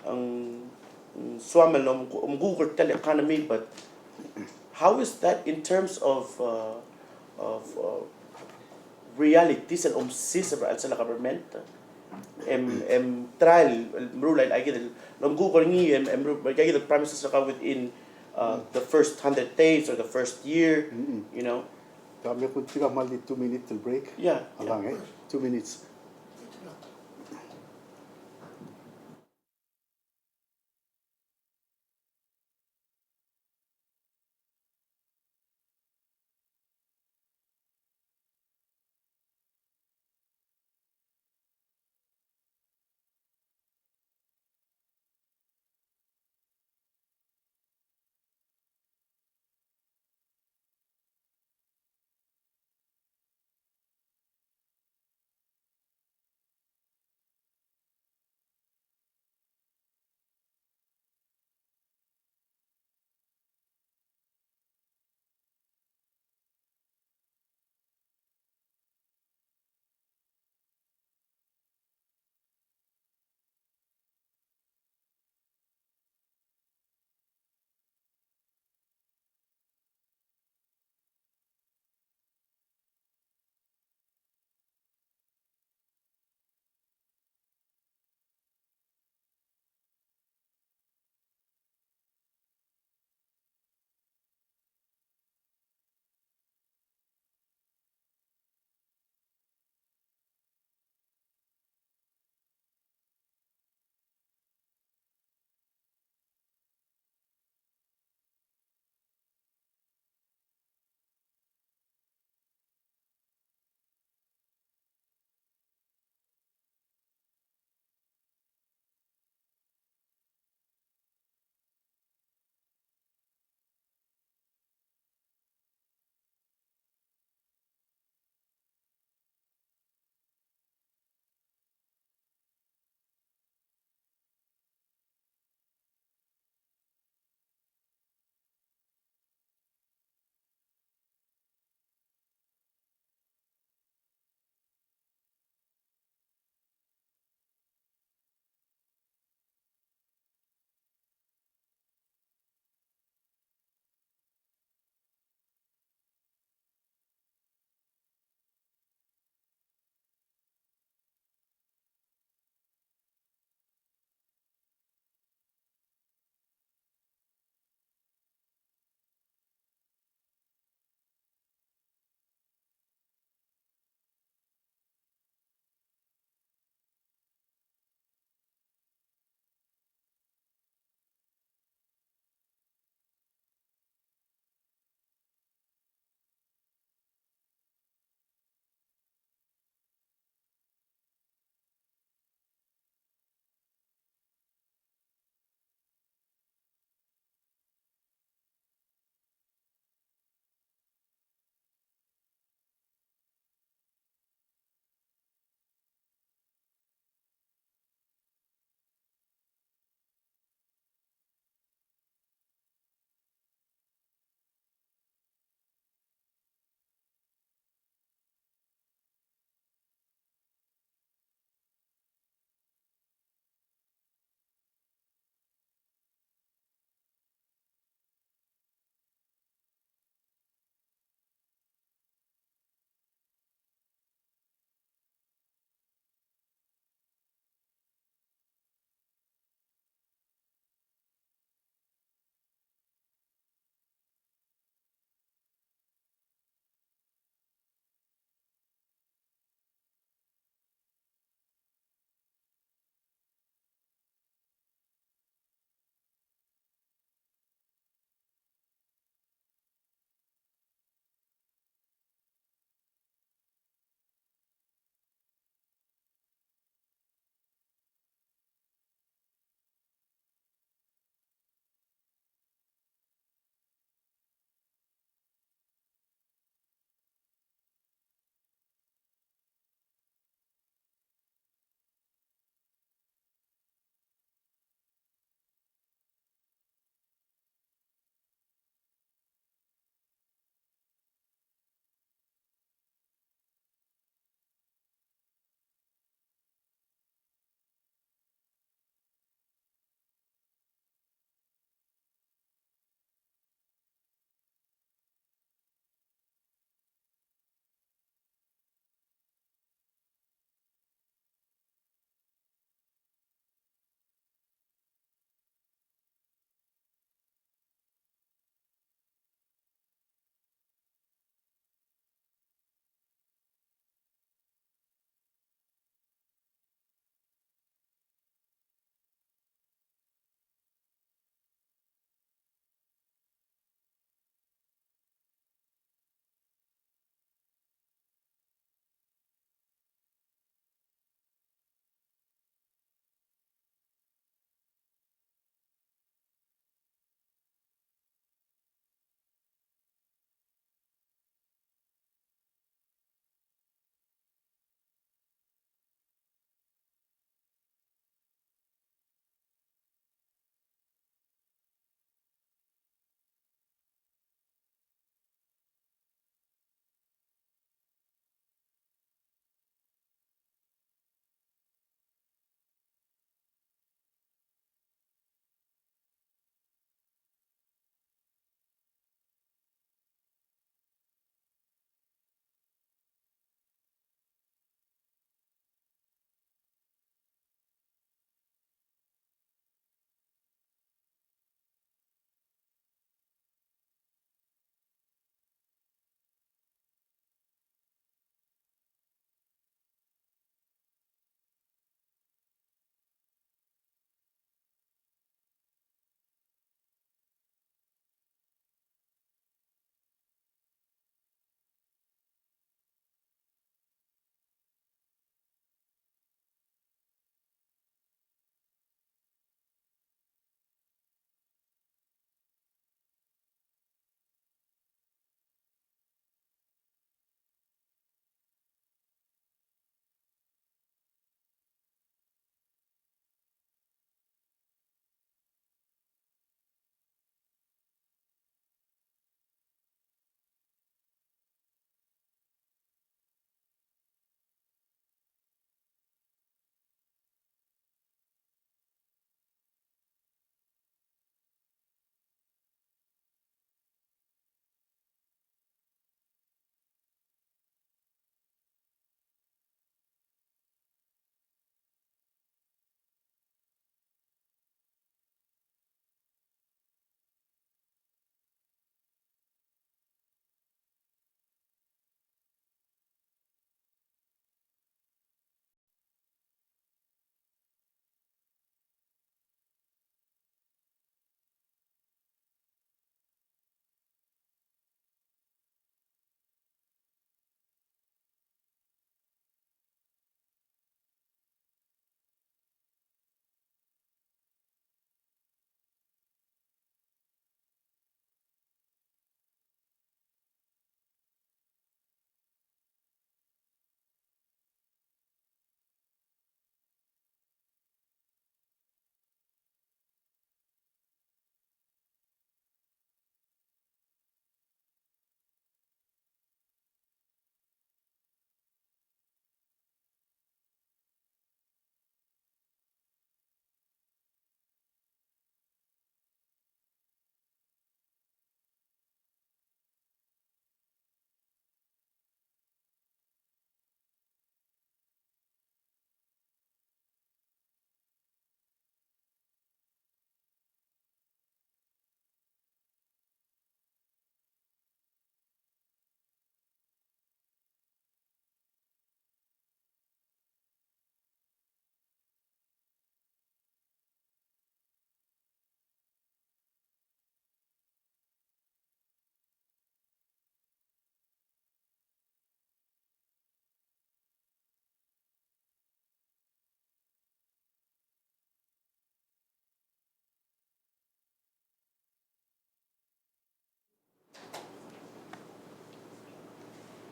um, mm, soam el om-, omkuk er tia el economy, but how is that in terms of, uh, of, uh, realities el omsiseb er a chelsel a government? Em, em, try el, el meruul aika kid el, el omkuk er ngii, em, em, meruul aika kid el promises er kau within, uh, the first hundred days or the first year, you know. Te mle kuk tia kmal di two minute el break. Yeah, yeah. Along, eh? Two minutes.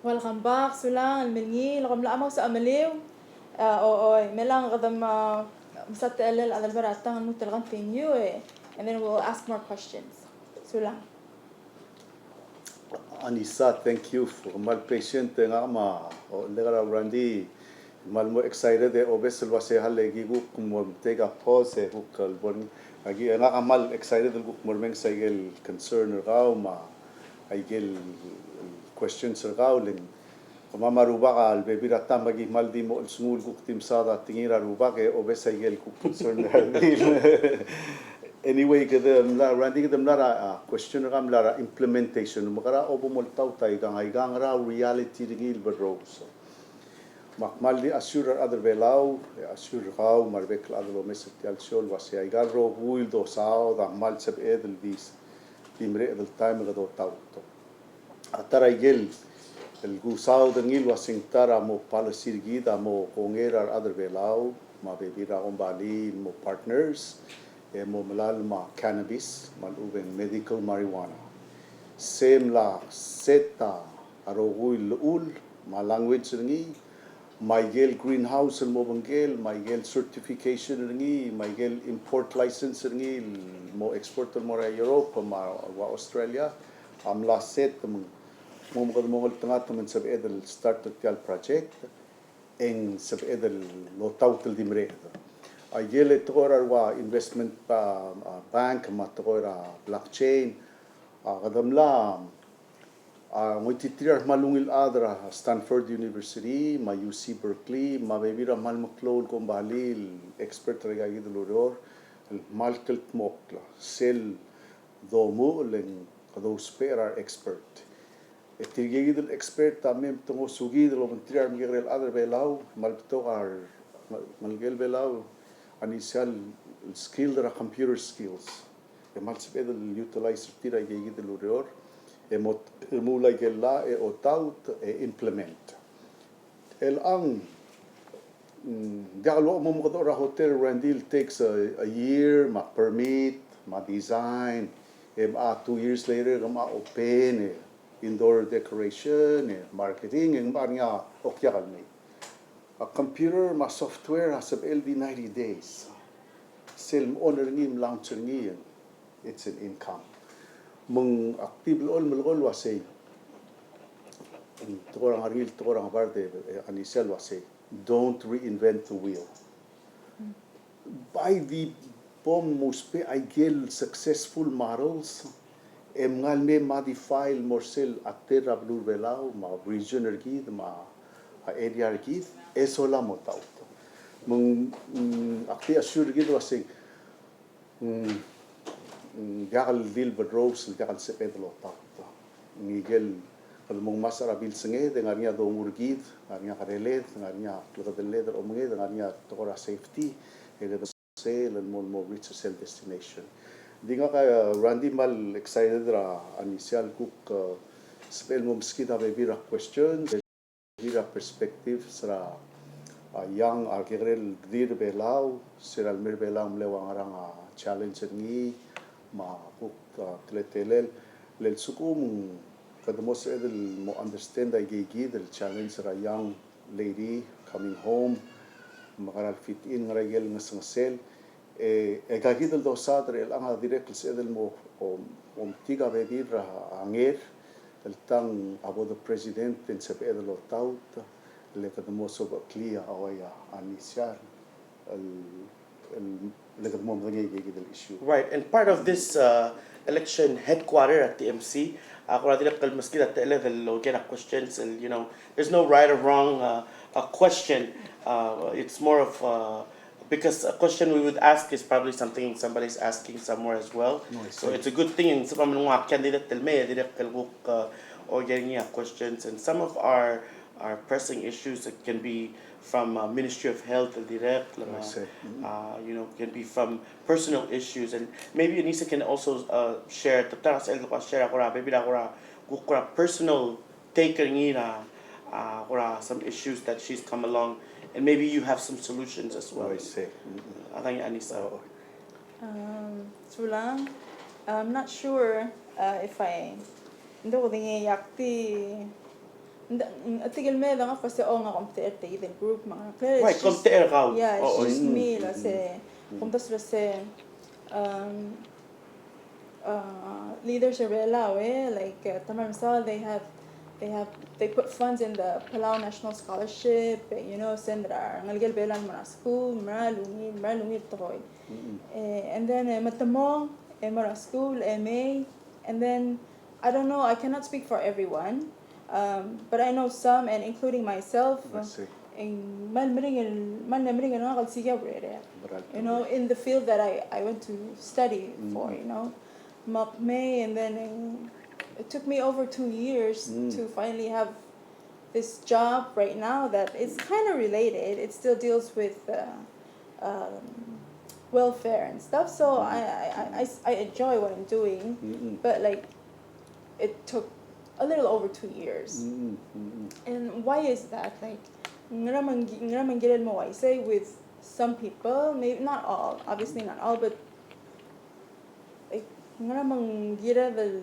Welcome back, sulang el mei er ngii, el kom locha mo soam el meliu. Uh, o, o, me chelechang kede mo, uh, mesa techellel a Adelbert a tang el mo continue, e, and then we'll ask more questions. Sulang. Anisa, thank you for kmal patient, e ngak me a, o, le kora Randy, kmal mo excited e obes el uase a le ki kuk mo take a pause e kuk el bo er ngii. Aki, e ngak a kmal excited el kuk mo remenges a ikel concern er kau me a ikel questions er kau, le ng kemam a rubak a lebebil er a taem a ki kmal di mo chelsengul el kuk di mesaod a tekingir a rubak e obes a ikel kuk concern er a redil. Anyway, kede mla, Randy, kede mla er a, a, question er kau a mla er a implementation, me kora bo moltaut a ikang, a ikang er a reality er ngii el berrous. Me ak kmal di assure er a rechad er a Belau, e assure er kau me a rebek el chad el omes er tia el show el uase aika el rokui el dosaod a kmal sebeched el di, di mereched el taem e kede oltaut. A ta er a ikel, el kusaod er ngii el uase ng ta er a mo policy er kid a mo kongei er a rechad er a Belau me a bebil er a kombalii el mo partners, e mo melalem a cannabis me a lechub e ng medical marijuana. Se mla set a rokui el llechul me a language er ngii, me a ikel greenhouse el mo obengkel, me a ikel certification er ngii, me a ikel import license er ngii el mo export el mo er a Europe me a ua Australia, a mla set me ng, me kede mo ngeltengat me ng sebeched el start er tia el project, e ng sebeched el oltaut el di mereched. A ikel tekoi er a ua investment, a, a, bank me a tekoi er a blockchain, a, kede mla, a, ngoititerir a kmal ungil chad er a Stanford University, me a U C Berkeley, me a bebil er a kmal meklou el kombalii el expert er aika kid el ureor, el kmal kldmokl sel domuchel e ng kede ousbech er a re expert. E tirke kid el expert a mei me te ngosukid el obengterir a remekekerei el chad er a Belau, me a lebetok a re, ngelekel Belau, a ngisel skill er a computer skills. E kmal sebeched el utilize er tir aika kid el ureor, e mo, e mo ua ikel llach e oltaut e implement. Chelechang, mm, diak el ua mo mekedechor a hotel, Randy, takes a, a year, me a permit, me a design, e mocha two years later, ke mocha open, e indoor decoration, e marketing, e ng mocha er ngii a okiak el mei. A computer me a software a sebechel di ninety days. Sel mo on er ngii, mo launch er ngii, it's an income. Me ng ak di blechoel melekoi el uasei, tekoi er a ngar er ngii el tekoi er a ngebard e, e, a ngisel uasei, don't reinvent the wheel. Bai di bo mousbech a ikel successful models, e mngai el me modify el mo er sel a ta er a beluu er a Belau, me a region er kid, me a area er kid, e sola mo taut. Me ng, mm, ak di assure er kid el uasei, mm, mm, diak el di el berrous el diak el sebeched el oltaut. Ng ikel, kede mo ngmasech er a bilsenged, e ng ngar er ngii a dongu er kid, ng ngar er ngii a kereled, ng ngar er ngii a klekedelled er a omenged, ng ngar er ngii a tekoi er a safety, e kede sel el mo, mo reach er sel destination. Di ngak a, Randy, kmal excited er a ngisel kuk, eh, sebechel el mo meskid a bebil er a questions, bebil er a perspectives er a, a young, a kekerei el kdir er a Belau, se er a lemei er a Belau el mle ua ngerang a challenge er ngii, me a kuk, a, teletelel, le lsekum kede mo sebeched el mo understand a ikeikid el challenge er a young lady coming home, me kora el fit in er a ikel ngesengesel, e, e aika kid el dosaod er chelechang a dirrek el sebeched el mo, o, ometik a bebil er a nger, el tang a bo de president e ng sebeched el oltaut, le kede mo sobecheklii a uai a nisiar, el, el, le kede mo medengei a ikeikid el issue. Right, and part of this, uh, election headquarter at T M C, a kora dirrek el meskid a techelled el oker a questions, el, you know, there's no right or wrong, uh, a question. Uh, it's more of, uh, because a question we would ask is probably something somebody's asking somewhere as well. No, I see. So it's a good thing, and sebechel me ng ua candidate el mei, dirrek el kuk, uh, oker er ngii a questions, and some of our, our pressing issues that can be from, uh, Ministry of Health el dirrek, I see. Mm-hmm. Uh, you know, can be from personal issues, and maybe Anisa can also, uh, share, te ta er a sel kuk share a kora, maybe a kora, kuk kora personal take er ngii er a, uh, kora some issues that she's come along, and maybe you have some solutions as well. I see. Mm-hmm. A dang Anisa. Oo. Um, sulang, I'm not sure, uh, if I, ng di kudengei, ak di Ng, ng, a tirke el mei e dengua el kmo se, o, ngak a omtechei er tia el group, me a ngak a, it's just, yeah, it's just me, el se, kumdasu el se, um, uh, leaders er a Belau, e, like, uh, ta er a mesaod, they have, they have, they put funds in the Palau National Scholarship, e, you know, send er a rengelekel Belau el mo er a skuul, mera el ungil, mera el ungil tekoi. E, and then, e, me te mong, e, mo er a skuul, e mei, and then, I don't know, I cannot speak for everyone, um, but I know some, and including myself, e ng kmal meringel, kmal meringel ngak el siik a urerek. You know, in the field that I, I went to study for, you know. Me ak mei, and then, e, it took me over two years to finally have this job right now that is kind of related. It still deals with, uh, um, welfare and stuff. So I, I, I, I enjoy what I'm doing, but, like, it took a little over two years. And why is that? Like, ngera me ng, ngera me ng kirel mo uaisei with some people, maybe not all, obviously not all, but, like, ngera me ng kired el,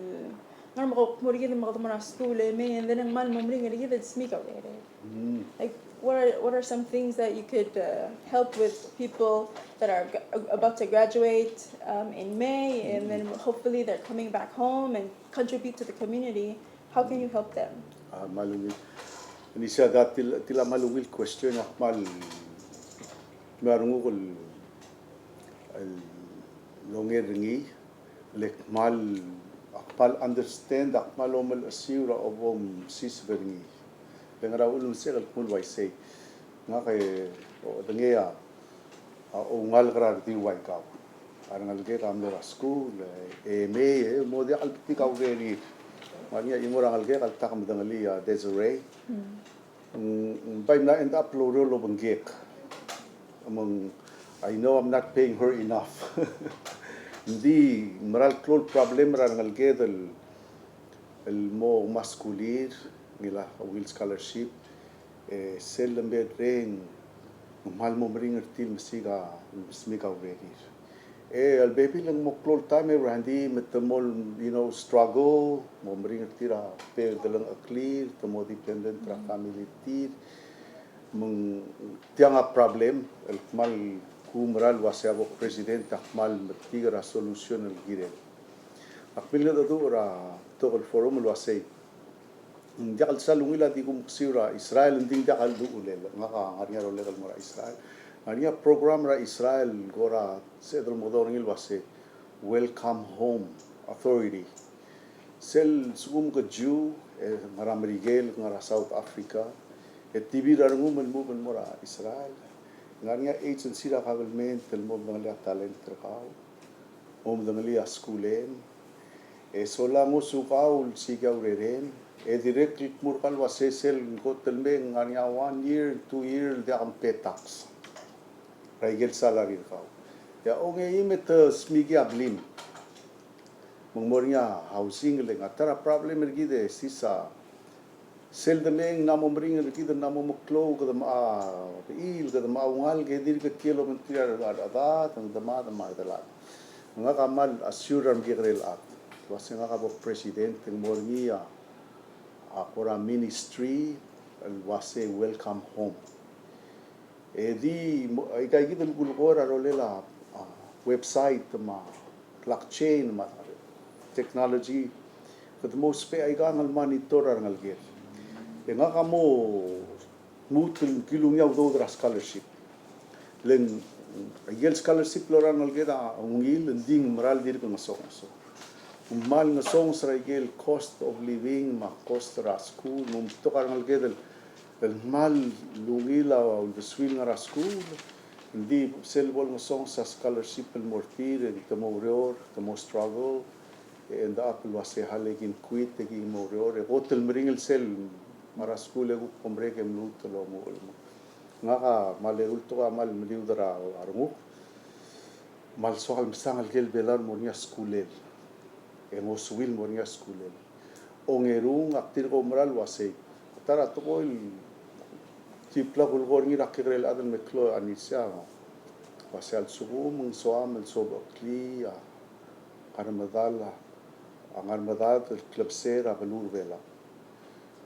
ngera me kuk mo er kid me kede mo er a skuul e mei, and then ng kmal mo meringel er kid el smiik a urerek. Like, what are, what are some things that you could, uh, help with people that are g-, about to graduate, um, in May, and then hopefully they're coming back home and contribute to the community? How can you help them? A, kmal ungil. Ng isei a tia el, tia el kmal ungil question, a kmal, me a renguk el, el onger er ngii, le kmal, ak kmal understand, ak kmal omelechesiu er a obomsiseb er ngii. Le ngera uchul me sel kmo el uaisei. Ngak e, o, dengei a, a, oungalek er a rediu el ua kau. A rengelekek a mlo er a skuul, e, e mei, e, mo diak el betik a urerir. Me a ngii a chimo er a ngelekek a le ta kmedengelii a Desiree. Ng, ng bai mla end up el oureor el obengkek. Me ng, I know I'm not paying her enough. Ng di mera el klou el problem er a rengeleked el, el mo ngmaskulir, ngilai a ungil scholarship, e sel lemei el reng, ng kmal mo meringel er tir el mesiik a, mesiik a urerir. E a lebebil e ng mo klou el taem e Randy, me te mo, you know, struggle, mo meringel er tir a, te delengcheklir, te mo dependent er a family er tir. Me ng tiang a problem, el kmal kumerang el uasei a bo president a kmal metik er a solution el kirel. Ak milngedecheduch er a betok el forum el uasei, ng diak el sal ungil a di kumkesiu er a Israel, ng di ng diak el duchulel, ngak a ngar er ngii a rolel el mo er a Israel. Ngar er ngii a program er a Israel, kora sebeched el mo dmu er ngii el uasei, Welcome Home Authority. Sel lsekum ke Jew, e ngar er a Merikel, ngar er a South Africa, e te bebil a rengum el move el mo er a Israel. Ngar er ngii a agency er a government el mo medengelii a talent er kau, mo medengelii a skuulem, e sola ngosukau el siik a urerem, e dirrek el kmo er kau el uasei sel kot el mei, ng ngar er ngii a one year, two year, el diak kpay tax er a ikel salary er kau. E a ongeim e te smiik a blim. Me ng mo er ngii a housing, le ng a ta er a problem er kid e sisa sel demei e ng mla mo meringel er kid, ng mla mo meklou, kede mla bechil, kede mla oungalek, e dirk kiei el obengterir a rechedad, ng demad, me a delad. Ngak a kmal assure er a remekekerei el chad el uasei ngak a bo president, e ng mo er ngii a, a kora ministry el uasei Welcome Home. E di, mo, aika kid el kulekoi er a rolel a, a, website me a blockchain me a technology, kede mo ousbech aikang el monitor a rengeleked. E ngak a mo lmuut el kilungii a udoud er a scholarship. Le ng, aikel scholarship el lorael a rengeleked a ungil, ng di ng mera el dirk ngesonges. Ng kmal ngesonges er aikel cost of living me a cost er a skuul, me ng betok a rengeleked el el kmal ungil a uldesuir el ngar er a skuul, ng di sel bo lengesonges a scholarship el mo er tir, e te mo oureor, te mo struggle, e end up el uasei a le ki quit, e ki mo oureor, e kot el meringel sel ngar er a skuul e kuk kom merek e mluut el omuchel. Ngak a kmal eru el tekoi a kmal meliud er a renguk, me a lsoak el msa a ngelekel Belau el mo er ngii a skuulel. E ngosuir el mo er ngii a skuulel. Ongerung, ak dirk oumera el uasei, a ta er a tekoi el di bla kulekoi er ngii er a kekerei el chad el meklou a nilsii a, uasei a lsekum ng soam el sobecheklii a ngar medad, a ngar medad el klebesei er a beluu er a Belau.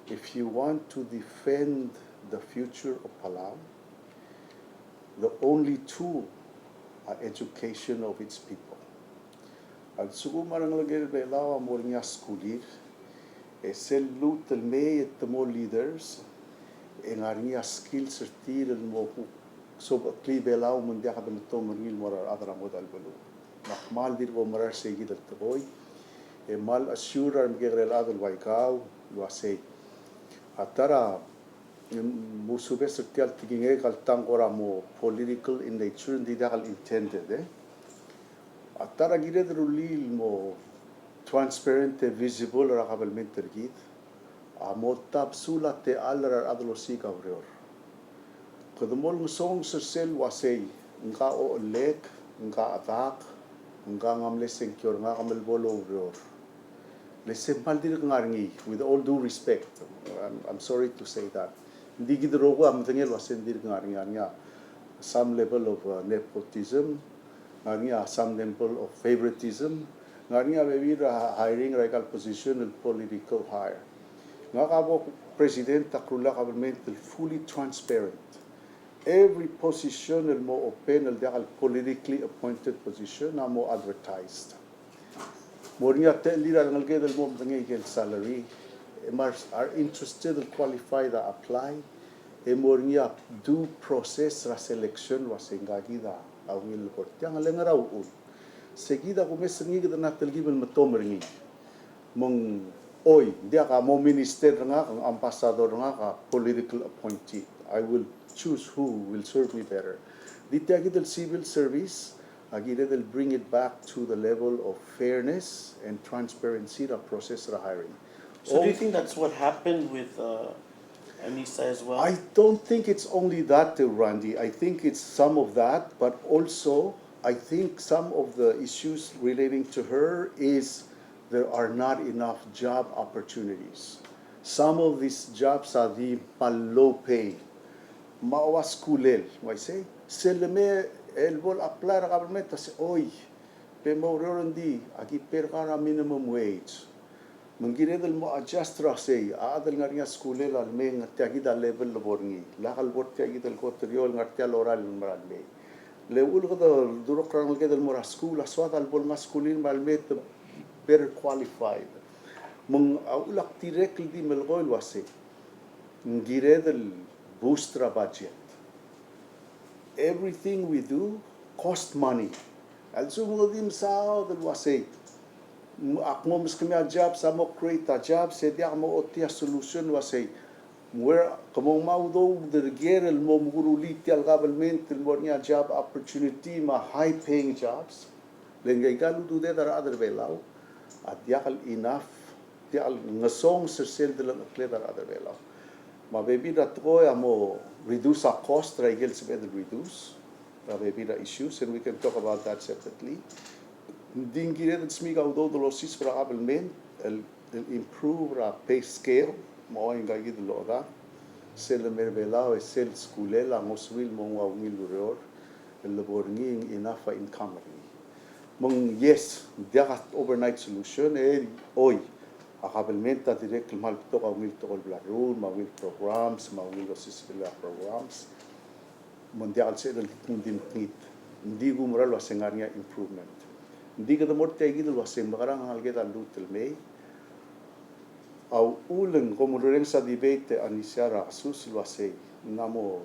If you want to defend the future of Palau, the only tool are education of its people. A lsekum a rengelekel Belau a mo er ngii a skulir, e sel lmuut el mei e te mo leaders, e ng ngar er ngii a skills er tir el mo kuk sobecheklii Belau me ng diak de metom er ngii el mo er a rechad er a ngodech el beluu. Me ak kmal dirk oumera er sei kid el tekoi, e kmal assure a remekekerei el chad el ua ikau el uasei, a ta er a, mm, mo subes er tia el tekingek a le tang kora mo political in nature, ng di diak el intended, e. A ta er a kired el rullii el mo transparent e visible er a kabelment er kid, a mo tabsul a techall er a rechad el osiik a ureor. Kede mo olengesonges er sel uasei, ngka a ochellek, ngka a chedak, ngka a mle sengkio er ngak me le bo loureor. Le se kmal dirk ngar er ngii, with all due respect. I'm, I'm sorry to say that. Ng di kid el rokui a medengei el uasei ng dirk ngar er ngii, ngar er ngii a some level of, uh, nepotism, ngar er ngii a some level of favoritism, ngar er ngii a bebil er a hiring er aika el position el political hire. Ngak a bo president a kuruul a government el fully transparent. Every position el mo open el diak el politically appointed position a mo advertised. Mo er ngii a techellir a rengeleked el mo medengei aike el salary, e me are interested el qualified a apply, e mo er ngii a due process er a selection el uasei ngka kid a ungil el kora tiang, le ngera uchul. Se kid a kumes er ngii kede na telkib el metom er ngii. Me ng, oi, ng diak a mo minister er ngak, ng ambassador er ngak a political appointee. I will choose who will serve me better. Di tia kid el civil service, a kired el bring it back to the level of fairness and transparency er a process er a hiring. So do you think that's what happened with uh, Anisa as well? I don't think it's only that, uh, Randy. I think it's some of that, but also I think some of the issues relating to her is there are not enough job opportunities. Some of these jobs are the kmal low pay. Me a ua skulel, uaisei, sel lemei el bo el apply er a government a se, oi, be mo oureor, ng di, aki pay er kau er a minimum wage. Me ng kired el mo adjust er a sei, a chad el ngar er ngii a skulel a lemei ng tia kid a level el bo er ngii. Lak el bo er tia kid el kot er eou el ngar tia el orael el mera el mei. Le uchul kede durekl er a rengeleked el mo er a skuul, a soad a lebo el ngar er a skuul el mera el mei e te better qualified. Me ng a uchul ak dirrek el di melekoi el uasei, ng kired el boost er a budget. Everything we do cost money. A lsekum ng di mesaod el uasei, ak mo meskemiu a jobs, a mo create a jobs, e diak mo ochotii a solution el uasei, me a, ke mo ngmai a udoud er ker el mo mekurulii tia el government el mo er ngii a job opportunity me a high paying jobs. Le ngika el ududed a rechad er Belau a diak el enough, diak el ngesonges er sel delengchekled a rechad er Belau. Me a bebil er a tekoi a mo reduce a cost er a ikel sebeched el reduce er a bebil er a issues, and we can talk about that separately. Ng di ng kired el smiik a udoud el osiseb er a government el, el improve er a pay scale, me a ua ngika kid el locha, sel lemei er Belau e sel skulel a ngosuir el mo nguu a ungil ureor el lebo er ngii e ng enough a income er ngii. Me ng, yes, ng diak a overnight solution, e oi, a government a dirrek el kmal betok a ungil tekoi el bla leruul, me a ungil programs, me a ungil osiseb el programs. Me ng diak el sebeched el kuk di mekngit. Ng di kumerang el uasei ng ngar er ngii a improvement. Ng di kede mo er tia kid el uasei mekerang a ngaleked a lluut el mei. A uchul e ng kom orrenges a debate e Anisia er a kesus el uasei ng mo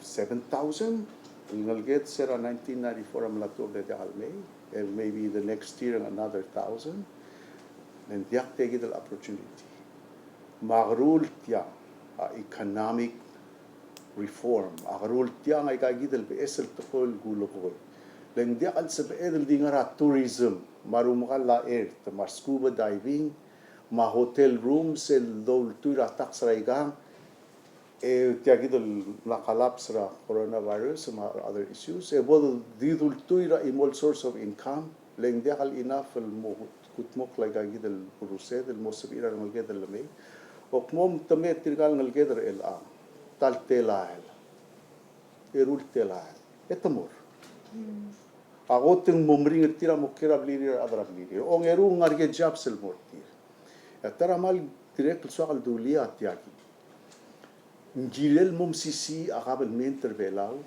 seven thousand el ngaleked, se er a nineteen ninety-four a mla tuobed e diak el mei, e maybe the next year another thousand. Me ng diak tia kid el opportunity. Me a keruul tiang a economic reform. A keruul tiang a ika kid el beches el tekoi el kulekoi. Le ng diak el sebeched el di ngar er a tourism, me a rumekall a ert, me a scuba diving, me a hotel rooms el doultuil er a tax er a ikang, e tia kid el mla collapse er a coronavirus me a other issues, e bo di doultuil er a chimo el source of income, le ng diak el enough el mo kudmokl a ika kid el kurused el mo sebechir a rengeleked el lemei. Ak mo mtemel tirka el ngeleked er chelechang, ta el telael, eru el telael, e te mo er a kot e ng mo meringel er tir a mo kiei er a blirir a rechad er a blirir. Ongeru ng ngar er ngii a jobs el mo er tir. E a ta er a kmal dirrek el soak el dulii a tia kid. Ng kirel el mo mesisiich a kabelment er a Belau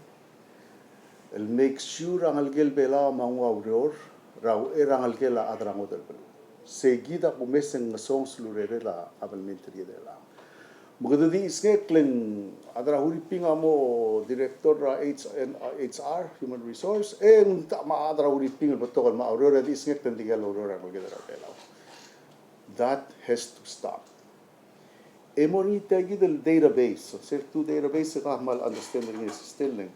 el make sure a ngelekel Belau a mo nguu a ureor er a uchei er a ngelekel a chad er a ngodech el beluu. Sei kid a kumes e ng ngesonges el urerel a kabelment er kid er chelechang. Me kede di chisngekl e ng a chad er a Huriping a mo director er a H-, H R, human resource, e ng ta me a chad er a Huriping el betok el mo oureor, e di chisngekl e ng dikea el oureor a ngelekel er a Belau. That has to stop. E mo er ngii tia kid el database, sel two database e ke kmal understand er ngii e sel leng.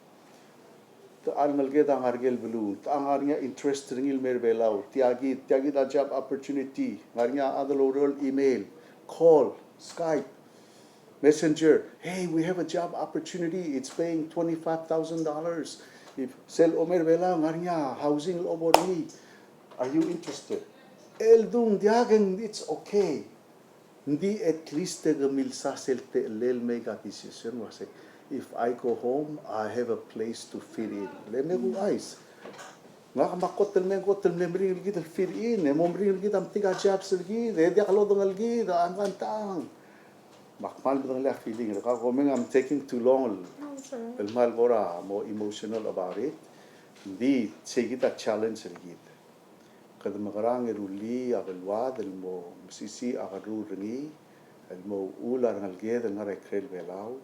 Te a ngeleked a ngar er ngii el beluu, te a ngar er ngii a interest er ngii el mei er a Belau, tia kid, tia kid a job opportunity, ngar er ngii a chad el oureor el email, call, Skype, Messenger, "Hey, we have a job opportunity, it's paying twenty-five thousand dollars. If sel omei er a Belau, ngar er ngii a housing el obo er ngii. Are you interested?" El dung diak e ng, it's okay. Ng di at least e ke milsa sel techellel el make a decision el uasei, "If I go home, I have a place to fit in." Le me kuchais. Ngak me a kot el mei, kot el mle meringel kid el fit in, e mo meringel kid a metik a jobs er kid, e diak lodengei kid a ngkang tang. Me ak kmal medengelii a feeling er kau, komeng, I'm taking too long el, el kmal kora mo emotional about it. Ng di sei kid a challenge er kid. Kede mekerang e rullii a beluad el mo mesisiich a kerruul er ngii el mo uchul a rengeleked el ngar er a ikrel Belau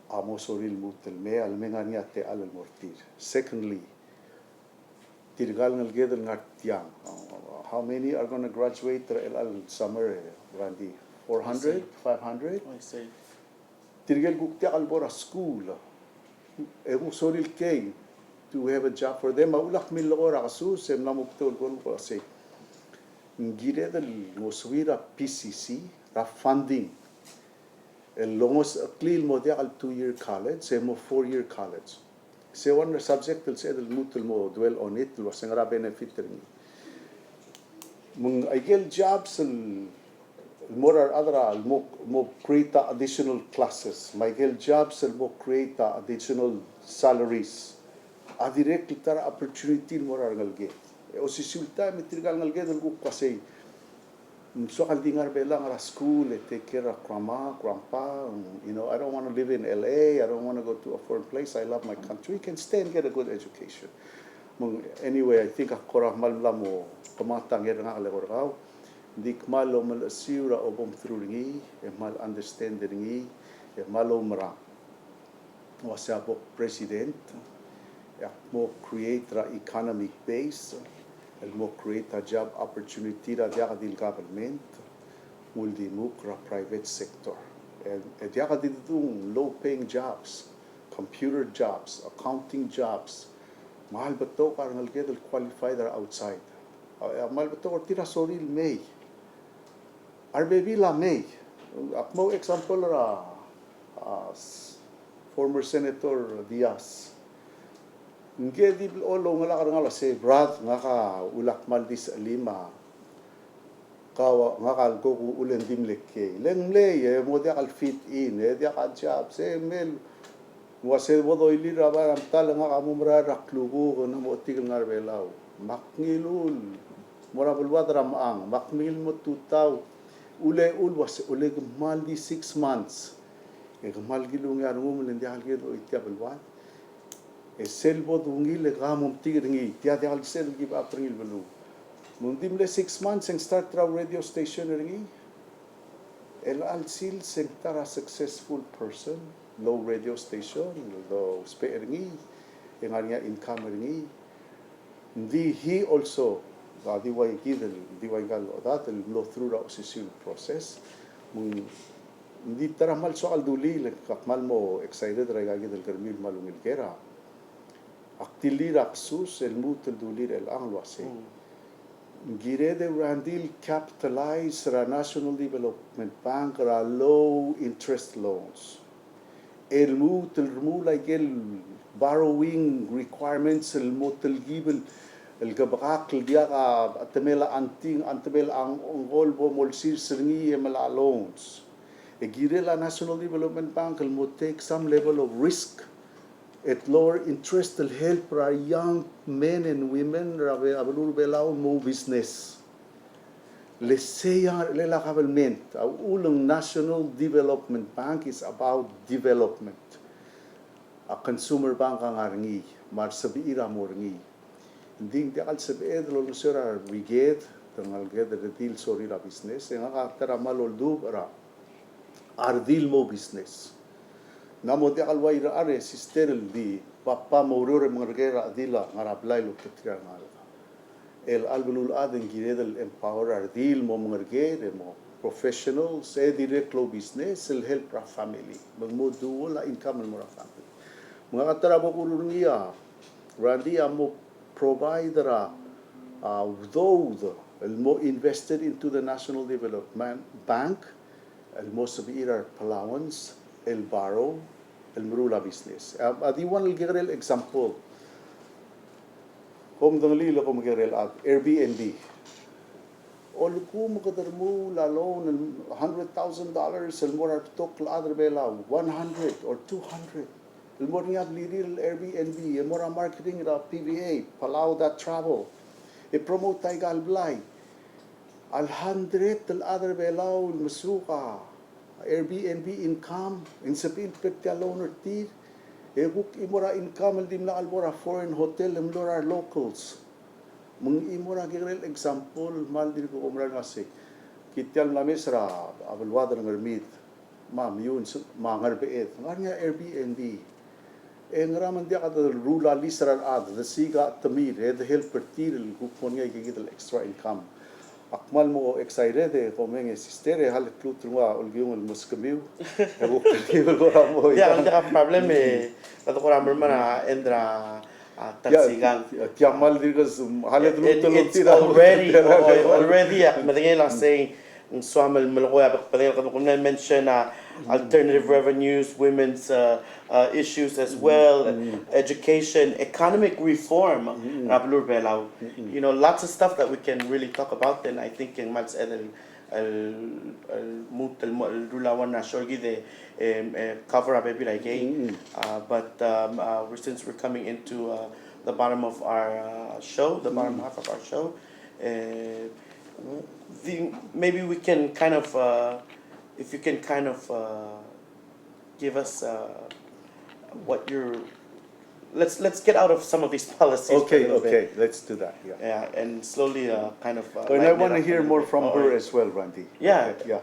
a mo sorir el lmuut el mei, a le me ngar er ngii a techall el mo er tir. Secondly, tirka el ngeleked el ngar tiang, uh, how many are gonna graduate er chelecha el summer, eh, Randy? Four hundred? Five hundred? Tirke el kuk diak el bo er a skuul, e kuk sorir el kei, do we have a job for them? A uchul ak millekoi er a kesus e mla mo betok el kuk uasei, ng kired el ngosuir a P C C er a funding el longosecheklii el mo diak el two year college e mo four year college. Se one subject el sebeched el lmuut el mo dwell on it el uasei ngera benefit er ngii. Me ng aikel jobs el, el mo er a rechad er a, el mo, mo create a additional classes, me aikel jobs el mo create a additional salaries, a dirrek el ta er a opportunity el mo er a rengeleked. E osisiu el taem e tirka el ngeleked el kuk uasei, ng soak el di ngar er a Belau, ngar er a skuul e take care er a grandma, grandpa, you know, I don't want to live in L A, I don't want to go to a foreign place, I love my country, can stay and get a good education. Me ng, anyway, I think ak kora kmal mla mo kemanget a nger er ngak el eko er kau. Ng di kmal omelechesiu er a obengterir er ngii, e kmal understand er ngii, e kmal oumerang. Uasei a bo president, e ak mo create er a economic base, el mo create a job opportunity er a diak di el government, uldimukl er a private sector. E, e diak di dung low paying jobs, computer jobs, accounting jobs, me a le betok a rengeleked el qualified er a outside. A, a kmal betok er tir a sorir el mei. A rebebil a mei. Ak mo example er a, a, s-, former Senator Diaz. Ngke di blechoel oungelak er ngak el uasei, Brad, ngak a ulak kmal di sechelim a, kau, ngak a lekuk uchul e ng di mle kiei. Le ng mlei, e mo diak el fit in, e diak a job, se mei el Ng uase bo doilir er a bai er a medal e ngak a mo merael er a klukuk e ng mo otik el ngar er a Belau. Me ak ngiluu el mo er a beluad er a mechang, me ak ngiluu el mo tutau. Ule, ule uase, ule ke kmal di six months. E ke kmal kilungii a rengum el ng diak el kired el oitii a beluad. E sel bo dungil e ke mo metik er ngii, tia diak el sel give up er ngii el beluu. Me ng di mle six months e ng start er a radio station er ngii. El chelecha el sils e ng ta er a successful person, el ou radio station, el ousbech er ngii, e ng ngar er ngii a income er ngii. Ng di he also, a di ua kid el, di ua ngka el odad el mlo through er a osisiu el process. Me ng di ta er a kmal soak el dulii, le ak kmal mo excited er aika kid el kermiu el kmal ungil ker a Ak dilu er a kesus el lmuut el dulii er chelechang el uasei. Mm. Ng kired e Randii el capitalize er a National Development Bank er a low interest loans. El lmuut el remuul a ikel borrowing requirements el mo telkib el, el kebekakl el diak a temel a anting, a temel a ng-, ngol bo molsirs er ngii e melai a loans. E kirel a National Development Bank el mo take some level of risk at lower interest el help er a young men and women er a be-, a beluu er a Belau el mo business. Le sei a, le la government, a uchul ng National Development Bank is about development. A consumer bank a ngar er ngii, me a resebechir a mo er ngii. Ng di ng diak el sebeched el olengeseu er a rebeked, te ngalek el redil el sorir a business, e ngak a ta er a kmal oldubech er a redil el mo business. Ng mo diak el ua irechar e sister el di, papa mo oureor e mengerker er a redil a ngar er a blai el oteterir a rengalek. El chelecha el beluulechad e ng kired el empower a redil el mo mengerker e mo professionals e dirrek el oubusiness el help er a family. Me ng mo dual a income el mo er a family. Me ngak a ta er a bo kuruul er ngii a Randy a mo provide er a, a, udoud el mo invested into the National Development Bank, el mo sebechir a re Palauans el borrow el meruul a business. A, a di one el kekerei el example. Kom dengelii el kom kekerei el chad, Airbnb. Olkuk me kede remuul a loan el hundred thousand dollars el mo er a rebetok el chad er a Belau, one hundred or two hundred. El mo er ngii a blirir el Airbnb, e mo er a marketing er a P V A, Palau dot travel. E promote aika el blai. A hundred el chad er a Belau el mesuk a Airbnb income, e ng sebechir el pay er tia el loan er tir. E kuk chimo er a income el dimlak el bo er a foreign hotel e mlo er a re locals. Me ng chimo er a kekerei el example, me ng dirk ko mera el uasei. Kid tia el mla mes er a beluad er a Ngermid. Me a Meyuns, me a Ngerbeched, ngar er ngii a Airbnb. E ngera me ng diak a deruul a lease er a rechad, desiik a chetemir, e de help er tir el kuk mo er ngii a ikakid el extra income. Ak kmal mo excited e kom e ng sister e a le klou el nguu a olkiung el meskemiu. E kuk el ngii el kora mo. Diak, diak a problem e, kede kora mermang a end er a a, ta el sikang. Tia kmal dirk, a le, and it's already, oh, already, ak medengei el uasei, ng soam el melekoi a bek el bedengel, kede kuk mla mention a alternative revenues, women's, uh, uh, issues as well, education, economic reform er a beluu er a Belau. You know, lots of stuff that we can really talk about, and I think e ng kmal sebeched el el, el lmuut el mo, el rullii a one er a show er kid e, em, e, cover a bebil aikei. Uh, but, um, uh, we're, since we're coming into, uh, the bottom of our, uh, show, the bottom half of our show, uh, the, maybe we can kind of, uh, if you can kind of, uh, give us, uh, what your, let's, let's get out of some of these policies for a little bit. Okay, okay, let's do that, yeah. Yeah, and slowly, uh, kind of, uh, lighten it up a little bit. Oh, yeah. And I wanna hear more from her as well, Randy. Yeah. Okay, yeah.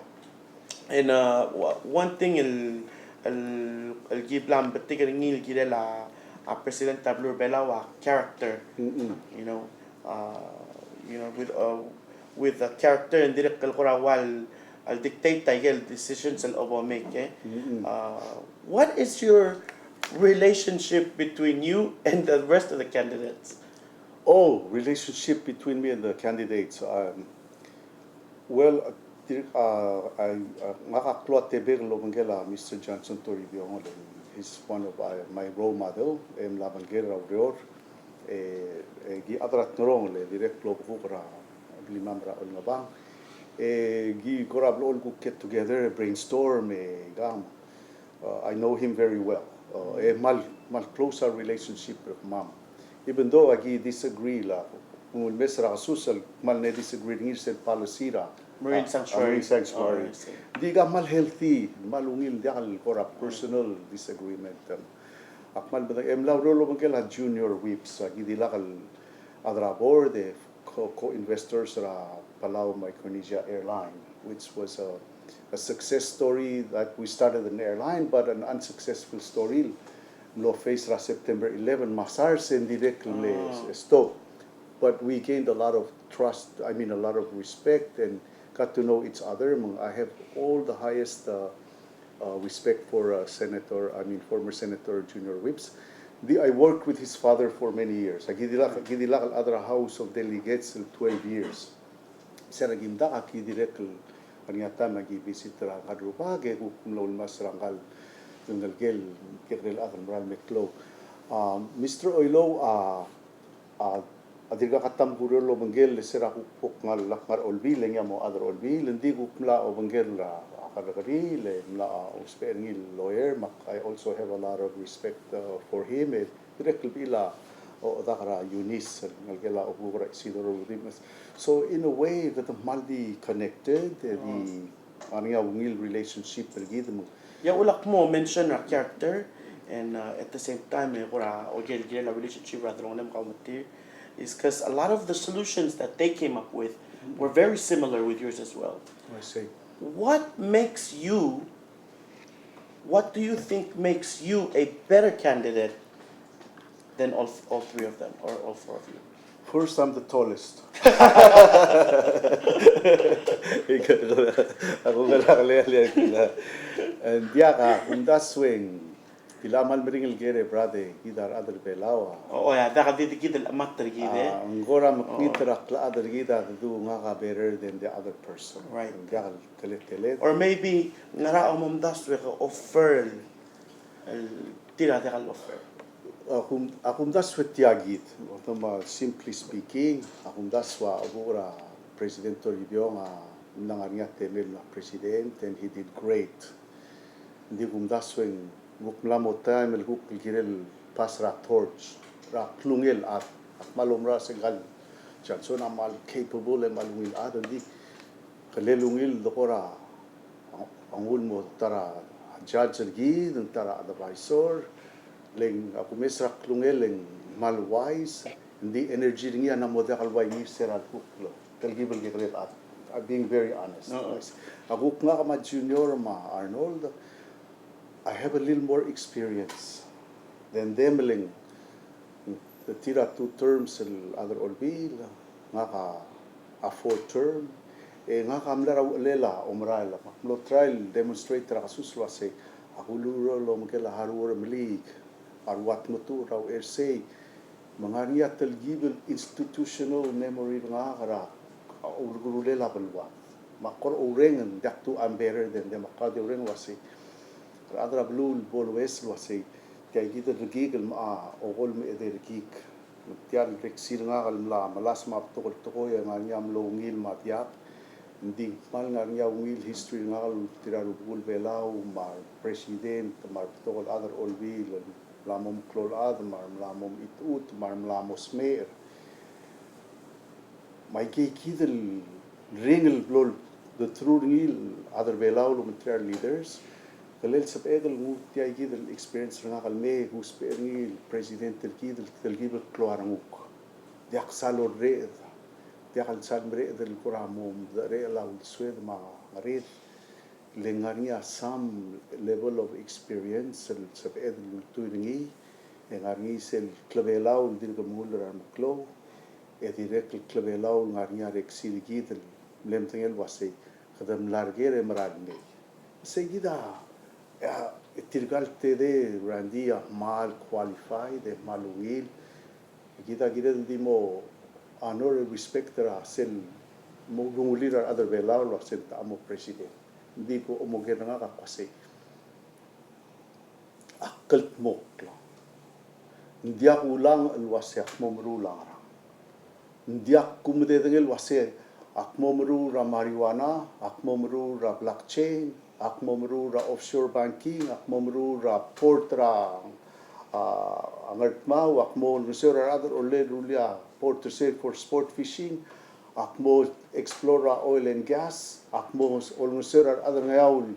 And, uh, w-, one thing el, el, el ki bla mbetik er ngii el kirel a, a president er a beluu er a Belau a character, you know, uh, you know, with, uh, with a character, ng dirrek el kora ua el, el dictate a ikel decisions el obo make, e. Uh, what is your relationship between you and the rest of the candidates? Oh, relationship between me and the candidates. Um, well, uh, dir-, uh, I, uh, ngak a klou a tebek el obengkel a Mister Johnson Toribiong, he's one of, uh, my role model, e mla obengkel er a ureor, e, e ki chad er a Ngerong el dirrek el obekuk er a blimam er a Olngebang. E ki kora blechoel kuk get together, brainstorm, e kang. Uh, I know him very well. Uh, e mal, mal close our relationship er kemam. Even though aki disagree el, ng ulemes er a kesus el kmal mle disagree er ngii er sel policy er a Marine Sanctuary. Marine Sanctuary. Oh, I see. Di ka mal healthy, mal ungil, diak el kora personal disagreement. Ak mal medengei, e mla ureor el obengkel a Junior Whipps, aki dilak el chad er a board, e co-, co-investors er a Palau Micronesia Airline, which was a, a success story that we started an airline, but an unsuccessful story. Mlo face er a September eleven, me a SARS e ng dirrek el mle stop. But we gained a lot of trust, I mean, a lot of respect, and got to know each other. Me ng, I have all the highest, uh, uh, respect for, uh, Senator, I mean, former Senator Junior Whipps. Di, I worked with his father for many years. Aki dilak, aki dilak el chad er a House of Delegates el twelve years. Se er a ki mdak, aki dirrek el, er ngii a taem aki visit er a ngka el rubak, e kuk mlo ulemes er a ngka el ngelekel, kekerei el chad el mera el meklou. Uh, Mister Oilouch, uh, A, a dirkak a taem kureor el obengkel, le se er a kuk bo kngar, lak ngar er a Olbiil, e ngii a mo chad er a Olbiil, e ng di kuk mla obengkel er a, a kerrekeriil, e mla, a, ousbech er ngii el lawyer, me ak, I also have a lot of respect, uh, for him, e dirrek el bechil a, O, dak er a Eunice, ngelekel a obuk er a Isidoro Rudimch. So in a way, kede kmal di connected, e di ngar er ngii a ungil relationship er kid me. Ia, ulak mo mention a character, and uh, at the same time, e kora oker el kirel a relationship er a delongelem kau me tir, is because a lot of the solutions that they came up with were very similar with yours as well. I see. What makes you, what do you think makes you a better candidate than all, all three of them or all four of you? First, I'm the tallest. Ika, ako ngar er a kelel, ika. And diak, a kumdasu e ng, kila kmal meringel el ker e brother, kid a rechad er Belau a. O, o, ia, diak di kid el chemat er kid, e. A, ng kora mekngit er a klechad er kid a kdu ngak a better than the other person. Right. Ng diak el teleteled. Or maybe, ngera a omomdasu e ke offer el, el tir a diak el offer? A kum-, a kumdasu e tia kid. Although, simply speaking, a kumdasu a obuk er a President Toribiong a mla ngar er ngii a temel el mla president, and he did great. Ng di kumdasu e ng kuk mla mo taem el kuk el kirel pass er a torch er a klungel el chad. Ak kmal oumera se ngkal Johnson a kmal capable e kmal ungil chad, ng di kele ungil el dekora a nguu el mo ta er a judge er kid, ta er a advisor, le ng a kumes er a klungel e ng kmal wise, ng di energy er ngii a mla mo diak el ua ngii er se er a lekuk el telkib el kekerei el chad. I'm being very honest. Oo. A kuk ngak me a Junior me a Arnold, I have a little more experience than them, le ng tir a two terms el chad er a Olbiil, ngak a, a four term, e ngak a mla er a uchelel a omerael, me ak mlo try el demonstrate er a kesus el uasei, ak ulureor el omekel a hard work er a Meliik, a rua tmetuchl er a uchei er sei, me ng ngar er ngii a telkib el institutional memory er ngak er a ulekerulel a beluad. Me ak kora oureng, ng diak tu I'm better than them, ak kora di oureng el uasei, a rechad er a beluu el bo lues el uasei, tia kid el rekik el mocha okolem e de rekik. Tia el reksi er ngak el mla melasem a betok el tekoi e ng ngar er ngii a mlo ungil me a diak. Ng di kmal ngar er ngii a ungil history er ngak el tir a rubekul Belau me a represident me a rebetok el chad er a Olbiil el mla mo meklou el chad me a re mla mo mechitechut me a re mla mo smecher. Me aike kid el ringel el blo lebeteru er ngii el chad er a Belau el ometerir a leaders, kele el sebeched el nguu tia kid el experience er ngak el mei e kuusbech er ngii el president el kid el telkib el klou a renguk. Diak sal orreched, diak el sal mereched el kora mo mederechel a uldesued me a ngerir. Le ng ngar er ngii a some level of experience el sebeched el ultuil er ngii, e ng ngar er ngii sel klebelau el dirk mengull er a remeklou, e dirrek el klebelau el ngar er ngii a reksi er kid el mle medengei el uasei, kede mla er ker e mera el mei. Sei kid a, a, tirka el tedei, Randy, a kmal qualified, e kmal ungil. Kid a kired el di mo honor e respect er a sel mo urungulir a rechad er a Belau el uasei ng techa mo president. Ng di ko omoker er ngak a kuasei, ak kldmokl. Ng diak kulangch el uasei ak mo meruul a ngerang. Ng diak kumededengei el uasei ak mo meruul er a marijuana, ak mo meruul er a blockchain, ak mo meruul er a offshore banking, ak mo meruul er a port er a, a, a Ngardmau, ak mo olengeseu er a rechad el rullii a port er sei for sport fishing, ak mo explore er a oil and gas, ak mo olengeseu er a rechad er a Ngeaur el,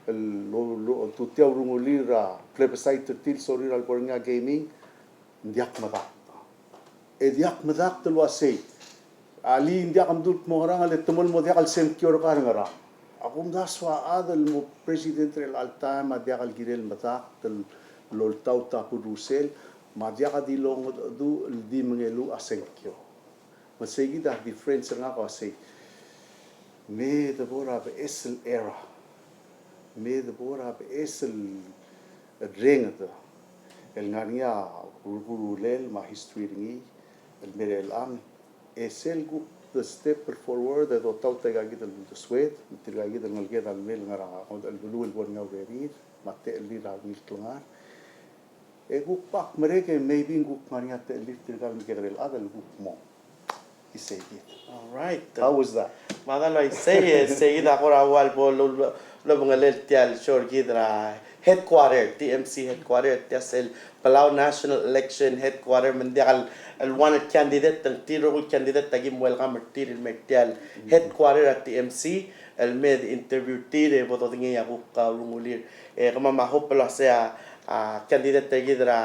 el, el, el tutia urungulir er a plebiscite er tir el sorir a lebo er ngii a gaming. Ng diak medakt. E diak medakt el uasei, alii, ng diak mdu el kmo ngerang, le te mo el mo diak el sengkio er kau er a ngerang. A kumdasu a chad el mo president er chelecha el taem a diak el kirel medakt el oltaut a perusel, me a diak di longedecheduch el di mengeluch a sengkio. Me sei kid a difference er ngak el uasei, me debo er a beches el era, me debo er a beches el renged el ngar er ngii a ulekerulel me a history er ngii el mei er chelechang. E sel kuk de step forward e dotaut aika kid el uldesued, me tirka kid el ngeleked a lemei el ngar er a, el beluu el bo er ngii a urerir, me a techellir a ungil klengar. E kuk bak merek e maybe ng kuk ngar er ngii a techellir tirka el mekekerei el chad el kuk mong. Isei kid. All right. How was that? Mada el uaisei, e sei kid a kora ua el bo lo, lo, lobengelel tia el show er kid er a Headquarter, T M C headquarter, tia sel Palau National Election Headquarter, me ng diak el, el one candidate, ng tir el rokui el candidate a ki welcome er tir el mei er tia el headquarter er a T M C, el me de interview er tir, e bo dodengei a kuk, a, ulengulir. E kemam a hope el uasei a, a, candidate er kid er a,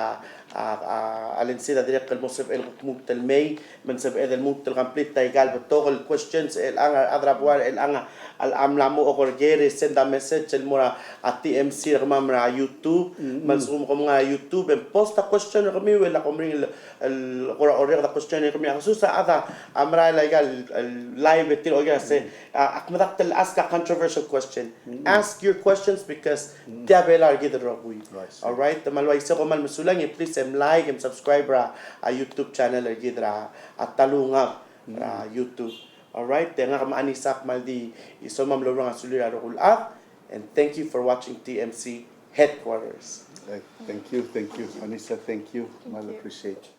a, a, Alan Seid a dirrek el mo sebechel kuk lmuut el mei, me ng sebeched el lmuut el complete aika el betok el questions, el ngar er a rechad er a buai, el ngar er a, a mla mo oker er ker, e send a message el mo er a, a T M C er kemam er a YouTube, me a lsekum kom ngar er a YouTube, e post a question er kemiu, el kom meringel el, el kora orreked a question er kemiu, a kesus a chad a merael aika el, el live e tir a oker er sei, a, ak medakt el ask a controversial question. Ask your questions because tia Belau er kid el rokui. Right, sir. All right, me a le uaisei kom kmal mesulang, e please em like, em subscribe er a, a YouTube channel er kid er a, a Talungab er a YouTube. All right, e ngak me a Anisa a kmal di soam el oureng a sulir a rokui el chad, and thank you for watching T M C Headquarters. Eh, thank you, thank you. Anisa, thank you. Kmal appreciate.